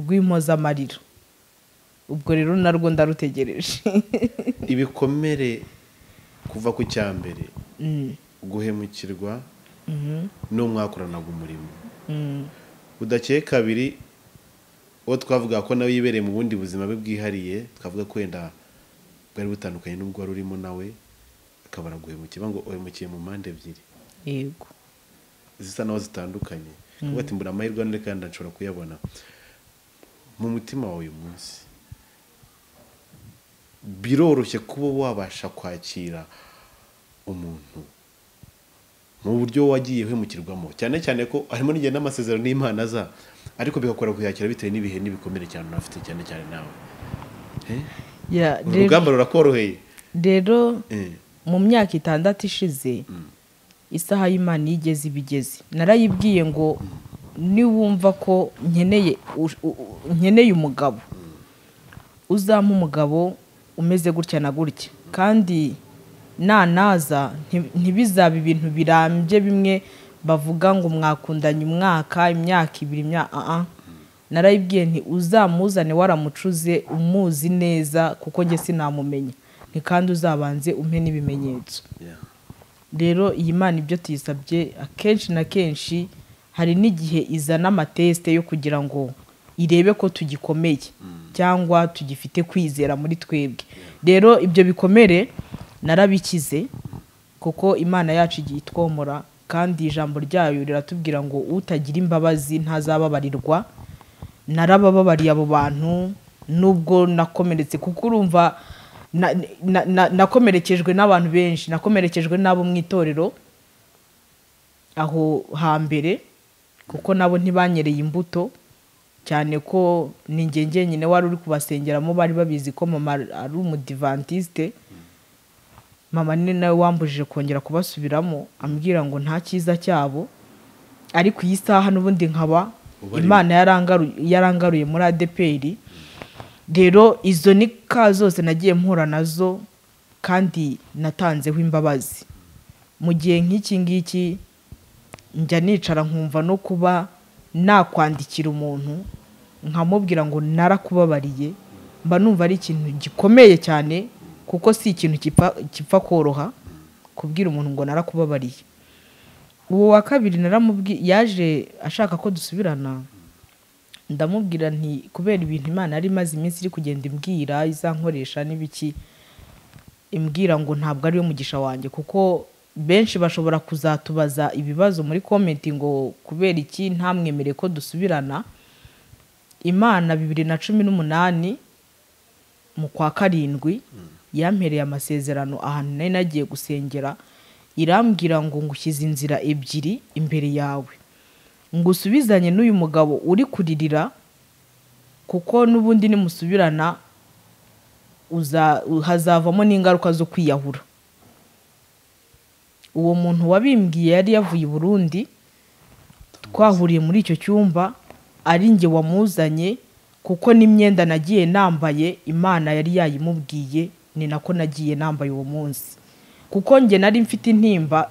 rw'impozamarira. Ubwo rero narwo ndarutegereje. Ibikomere kuva ku cyambere, guhemukirwa n'umwakoranaga umurimo, udakeye kabiri uwo twavuga ko nawe yibereye mu bundi buzima bwe bwihariye, twavuga ko wenda bwari butandukanye n'ubwo wari urimo, nawe akaba araguhemukiye, ngo uhemukiye mu mpande ebyiri. Yego. Zisa naho zitandukanye. Kuko ati mbura amahirwe ane kandi nshobora kuyabona. Mu mutima wawe uyu munsi biroroshye kuba wabasha kwakira umuntu mu buryo wagiye uhemukirwamo, cyane cyane ko harimo n'igihe n'amasezerano n'Imana aza, ariko bigakora kuyakira bitewe n'ibihe n'ibikomere cyane unafite, cyane cyane nawe. Urugamba rurakoroheye rero. Mu myaka 6 ishize, isaha y'Imana yigeze ibigeze, narayibwiye ngo niwumva ko nkeneye umugabo, uzampa umugabo umeze gutya na gutya, kandi nanaza ntibizaba ibintu birambye bimwe bavuga ngo mwakundanye umwaka, imyaka 2, Narayibwiye nti uzamuzane waramucuze umuzi neza, kuko njye sinamumenya, ni kandi uzabanze umpe n'ibimenyetso. Rero iyi Imana ibyo tuyisabye akenshi na kenshi hari n'igihe izana amateste yo kugira ngo irebe ko tugikomeye cyangwa tugifite kwizera muri twebwe. Rero ibyo bikomere narabikize, kuko Imana yacu igiye itwomora, kandi ijambo ryayo riratubwira ngo utagira imbabazi ntazababarirwa. Narabababariye abo bantu nubwo nakomeretse, kuko urumva nakomerekejwe n'abantu benshi, nakomerekejwe n'abo mu itorero aho hambere, kuko nabo ntibanyereye imbuto, cyane ko ni njye njyenyine wari uri kubasengeramo, bari babizi ko mama ari umudivantiste. Mama ni nawe wambujije kongera kubasubiramo, ambwira ngo nta cyiza cyabo, ariko iyi saha n'ubundi nkaba Imana yarangaruye muri ADPR. Rero izo ni ka zose nagiye mpura nazo, kandi natanzeho imbabazi. Mu gihe nk'iki ngiki njya nicara nkumva no kuba nakwandikira umuntu nkamubwira ngo narakubabariye, mba numva ari ikintu gikomeye cyane, kuko si ikintu gipfa koroha kubwira umuntu ngo narakubabariye. Uwo wa kabiri naramubwiye, yaje ashaka ko dusubirana, ndamubwira nti kubera ibintu Imana yari imaze iminsi iri kugenda imbwira izankoresha n'ibiki, imbwira ngo ntabwo ari we mugisha wanjye, kuko benshi bashobora kuzatubaza ibibazo muri comment ngo kubera iki ntamwemereye ko dusubirana. Imana 2018 mu kwa 7 yampereye amasezerano ahantu nari nagiye gusengera, irambwira ngo ngushyize inzira ebyiri imbere yawe, ngusubizanye n'uyu mugabo uri kuririra, kuko n'ubundi nimusubirana hazavamo n'ingaruka zo kwiyahura. Uwo muntu wabimbwiye yari yavuye i Burundi, twahuriye muri icyo cyumba, ari njye wamuzanye, Kuko n'imyenda nagiye nambaye Imana yari yayimubwiye, ni nako nagiye nambaye uwo munsi. Kuko njye nari mfite intimba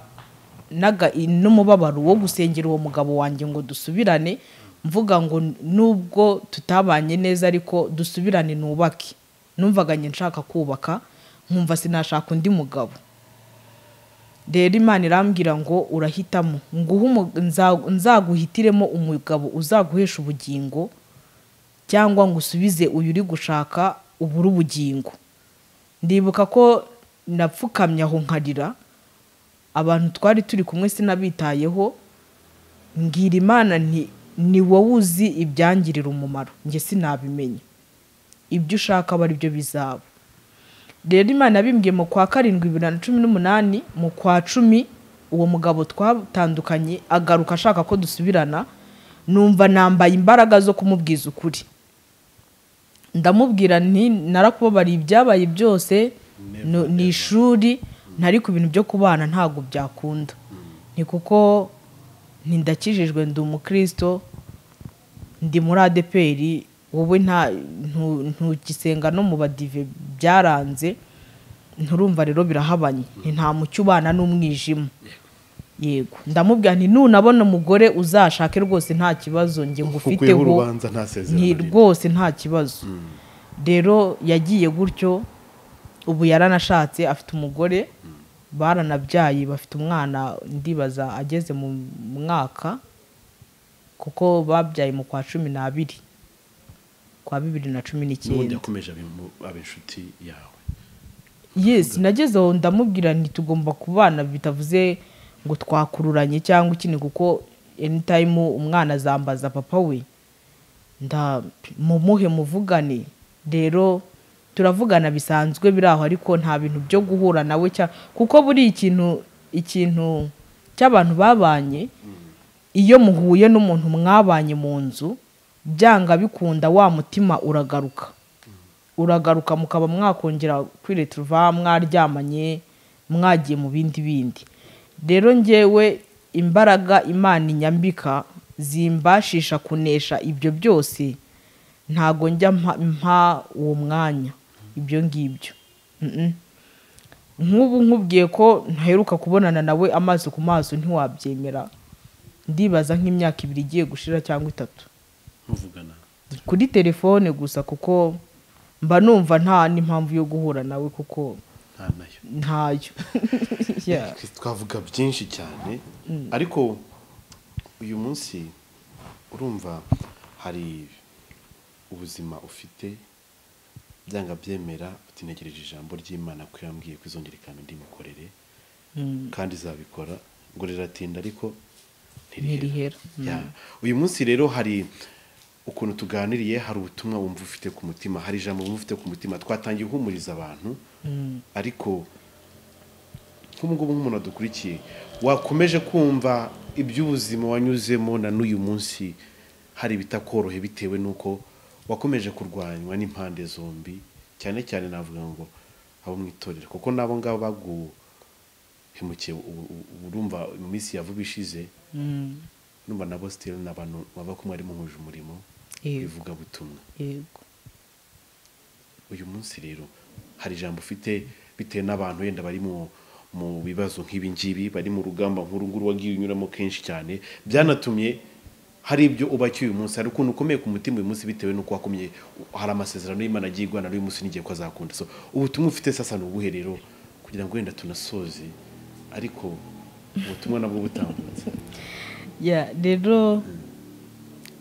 n'umubabaro wo gusengera uwo mugabo wanjye ngo dusubirane, mvuga ngo nubwo tutabanye neza ariko dusubirane nubake. Numvaga njye nshaka kubaka, nkumva sinashaka undi mugabo. Rero Imana irambwira ngo urahitamo, nzaguhitiremo umugabo uzaguhesha ubugingo, cyangwa ngo usubize uyu uri gushaka ubure ubugingo. Ndibuka ko napfukamye aho nkarira, abantu twari turi kumwe sinabitayeho, mbwira Imana nti ni wowe uzi ibyangirira umumaro, njye sinabimenya, ibyo ushaka aba aribyo bizaba. Rero Imana yabimbwiye mu kwa 7 2018, mu kwa 10 uwo mugabo twatandukanye agaruka ashaka ko dusubirana, numva nambaye imbaraga zo kumubwiza ukuri. Ndamubwira nti narakubabariye ibyabaye byose, ni ishuri, ntari ku bintu byo kubana ntago byakunda. Ni kuko ntindakijijwe, ndi umukristo, ndi muri ADPR, wowe nta ntugisenga no mu badive byaranze, nturumva rero birahabanye, nta mucyo ubana n'umwijima. Yego, ndamubwira nti nunabona umugore uzashake rwose nta kibazo nge ngufiteho, nti rwose nta kibazo. Rero yagiye gutyo, ubu yaranashatse afite umugore, baranabyaye bafite umwana, ndibaza ageze mu mwaka, kuko babyaye mu kwa 12 kwa 2019. N'ubundi yakomeje aba inshuti yawe? Yes, nageze aho ndamubwira nti tugomba kubana, bitavuze ngo twakururanye cyangwa ikindi, kuko anytime umwana azambaza papa we, mumuhe muvugane. Rero turavugana bisanzwe biraho, ariko nta bintu byo guhura nawe, kuko buri ikintu cy'abantu babanye, iyo muhuye n'umuntu mwabanye mu nzu, byanga bikunda wa mutima uragaruka. Uragaruka mukaba mwakongera kwiretruva, mwaryamanye, mwagiye mu bindi bindi. Rero njyewe imbaraga Imana inyambika zimbashisha kunesha ibyo byose, ntago njya mpa uwo mwanya ibyo ngibyo. Nk'ubu nkubwiye ko ntaheruka kubonana nawe amaso ku maso ntiwabyemera, ndibaza nk'imyaka 2 igiye gushira cyangwa 3. Muvugana kuri telefone gusa, kuko mba numva nta n'impamvu yo guhura nawe, kuko ntayo. Twavuga byinshi cyane, ariko uyu munsi urumva hari ubuzima ufite, byanga byemera utinegereje ijambo ry'Imana ko yambwiye ko izongera ikamba indi mikorere, kandi izabikora, ngo riratinda ariko ntirihera. Uyu munsi rero hari ukuntu tuganiriye, hari ubutumwa wumva ufite ku mutima, hari ijambo wumva ufite ku mutima. Twatangiye guhumuriza abantu, ariko nk'ubu nk'umuntu adukurikiye wakomeje kumva iby'ubuzima wanyuzemo na n'uyu munsi hari bitakorohe bitewe nuko wakomeje kurwanywa n'impande zombi, cyane cyane navuga ngo abo mu itorero, kuko nabo ngabo baguhemukiye. Urumva mu minsi ya vuba ishize, numva nabo still n'abantu baba kumwe ari muhuje umurimo ivuga butumwa. Yego. Uyu munsi rero hari ijambo ufite bitewe n'abantu yenda bari mu bibazo nk'ibi ngibi, bari mu rugamba nkuru nguru wagiye unyuramo kenshi cyane, byanatumye hari ibyo ubakiye uyu munsi, hari ukuntu ukomeye ku mutima uyu munsi bitewe n'uko wakomye, hari amasezerano y'Imana agiye igwana n'uyu munsi n'igihe ko azakunda. So ubutumwa ufite sasa ni ubuhe rero kugira ngo wenda tunasoze, ariko ubutumwa nabwo butambutse? Rero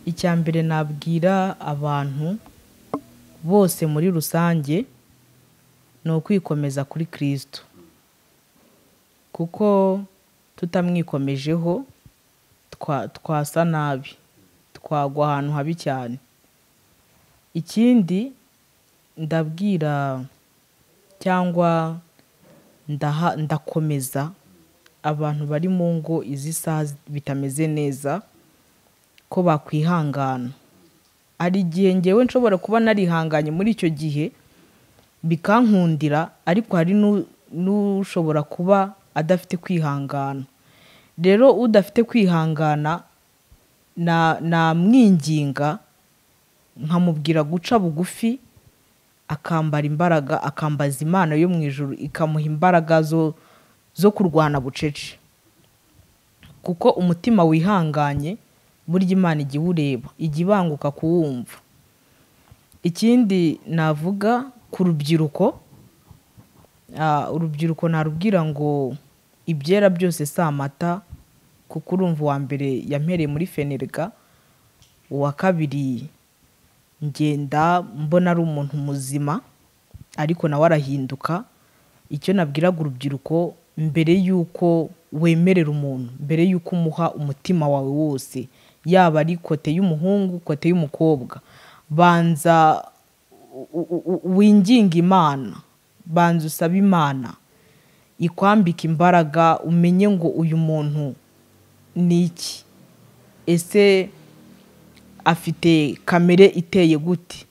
icya mbere nabwira abantu bose muri rusange ni ukwikomeza kuri Kristo, kuko tutamwikomejeho twasa nabi, twagwa ahantu habi cyane. Ikindi ndabwira cyangwa ndakomeza abantu bari mu ngo izi saha bitameze neza ko bakwihangana. Hari igihe ngewe nshobora kuba narihanganye muri icyo gihe bikankundira, ariko hari n'ushobora kuba adafite kwihangana. Rero udafite kwihangana namwinginga Nkamubwira guca bugufi, akambara imbaraga, akambaza Imana yo mu ijuru ikamuha imbaraga zo kurwana bucece, kuko umutima wihanganye burya Imana ijya iwureba, ijya ibanguka kuwumva. Ikindi navuga ku rubyiruko, urubyiruko narubwira ngo ibyera byose si amata, kuko urumva uwa mbere yampereye muri Fenerga, uwa kabiri ngenda mbona ari umuntu muzima ariko nawe arahinduka. Icyo nabwiraga urubyiruko, mbere yuko wemerera umuntu, mbere yuko umuha umutima wawe wose, yaba ari kote y'umuhungu, kote y'umukobwa, banza winginga Imana, banza usabe Imana ikwambika imbaraga, umenye ngo uyu muntu ni iki, ese afite kamere iteye gute,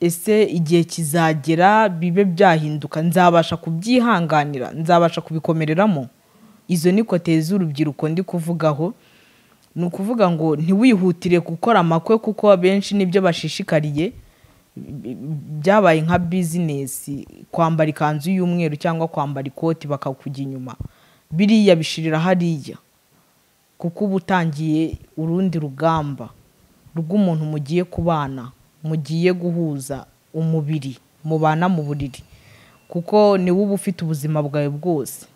ese igihe kizagera bibe byahinduka, nzabasha kubyihanganira, nzabasha kubikomereramo. Izo ni kote z'urubyiruko ndi kuvugaho. Ni ukuvuga ngo ntiwihutire gukora amakwe, kuko abenshi nibyo bashishikariye, byabaye nka business, kwambara ikanzu y'umweru cyangwa kwambara ikoti bakakujya inyuma, biriya bishirira hariya, kuko uba utangiye urundi rugamba rw'umuntu mugiye kubana, mugiye guhuza umubiri, mubana mu buriri, kuko niwe uba ufite ubuzima bwawe bwose.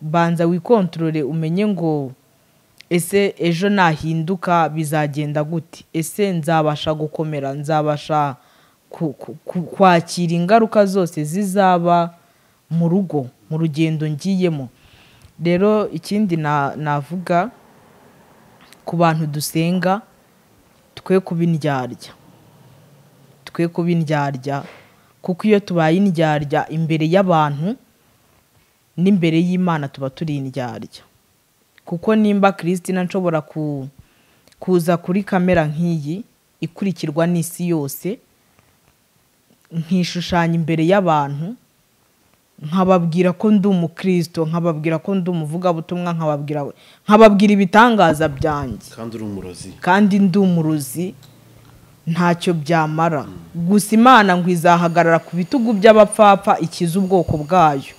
Banza wikontorore, umenye ngo ese ejo nahinduka bizagenda gute, ese nzabasha gukomera, nzabasha kwakira ingaruka zose zizaba mu rugo, mu rugendo ngiyemo. Rero ikindi navuga ku bantu dusenga, twe kuba indyarya, twe kuba indyarya, kuko iyo tubaye indyarya imbere y'abantu n'imbere y'Imana tuba turi indyarya. Kuko nimba Christina nshobora kuza kuri kamera nk'iyi ikurikirwa n'isi yose, nkishushanya imbere y'abantu, nkababwira ko ndi umukristo, nkababwira ko ndi umuvugabutumwa, nkababwira ibitangaza byanjye, kandi uri umurozi, kandi ndi umurozi, ntacyo byamara. Gusa Imana ngo izahagarara ku bitugu by'abapfapfa ikiza ubwoko bwayo.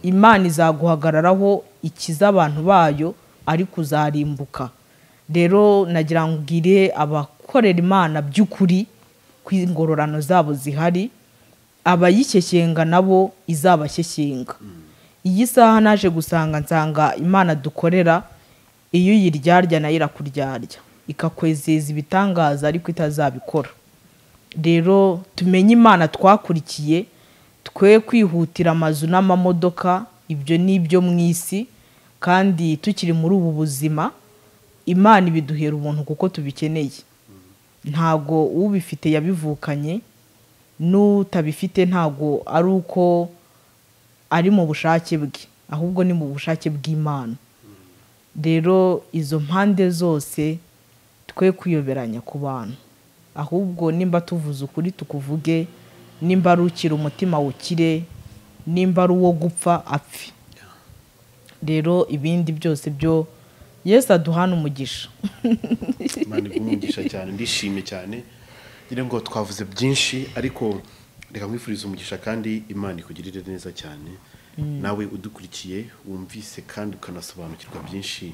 Imana izaguhagararaho ikiza abantu bayo, ariko uzarimbuka. Rero nagira ngo ngire abakorera Imana by'ukuri ko ingororano zabo zihari, abayishyeshyenga nabo izabashyeshyenga. Iyi saha naje gusanga nsanga Imana dukorera iyo uyiryarya nayo irakuryarya, ikakwezeza ibitangaza ariko itazabikora. Rero tumenye Imana twakurikiye, twe kwihutira amazu n'amamodoka, ibyo ni ibyo mu isi, kandi tukiri muri ubu buzima Imana ibiduhera ubuntu kuko tubikeneye. Ntago ubifite yabivukanye, n'utabifite ntago ari uko ari mu bushake bwe, ahubwo ni mu bushake bw'Imana. Rero izo mpande zose twe kuyoberanya ku bantu, ahubwo nimba tuvuze ukuri tukuvuge, nimba ari ukira umutima wukire, nimba ari uwo gupfa apfe. Rero ibindi byose byo Yesu aduhana umugisha. Imana iguhe umugisha cyane, ndishimye cyane. Ngira ngo twavuze byinshi, ariko reka nkwifurize umugisha kandi Imana ikugirire neza cyane. Nawe udukurikiye wumvise kandi ukanasobanukirwa byinshi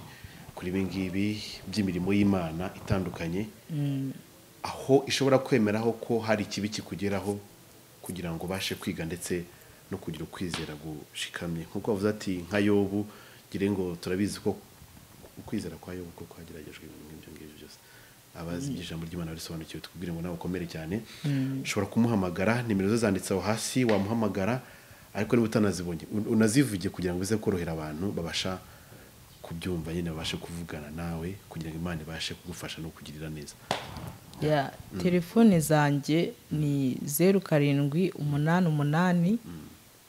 kuri ibi ngibi by'imirimo y'Imana itandukanye, aho ishobora kwemeraho ko hari ikibi kikugeraho kugira ngo ubashe kwiga ndetse no kugira ukwizera gushikamye. Nkuko bavuze ati nka Yobu, ngire ngo turabizi ko ukwizera kwa Yobu ko kwageragejwe ibintu nk'ibyo ngibyo byose. Abazi ijambo ry'Imana barisobanukiwe, tukubwire ngo nawe ukomere cyane. Ushobora kumuhamagara, nimero ze zanditse aho hasi, wamuhamagara, ariko niba utanazibonye unazivuge kugira ngo bize korohera abantu babasha kubyumva nyine, babashe kuvugana nawe kugira ngo Imana ibashe kugufasha no kugirira neza. Ya telefone zanjye ni 07 88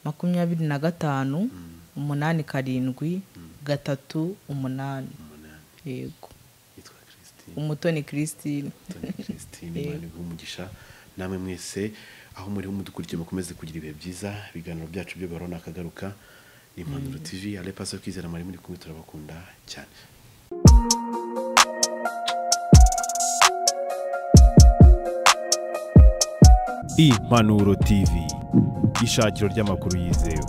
25 87 38. Yego. Yitwa Christine. Umutoni Christine. Umutoni Christine, Imana iguhe umugisha. Namwe mwese aho muri mudukurikiye mukomeze kugira ibihe byiza. Ibiganiro byacu byo barona akagaruka ni Impanuro TV. Ale Pastor Kwizera mwari muri kumwe, turabakunda cyane. Impanuro TV, ishakiro ry'amakuru yizewe.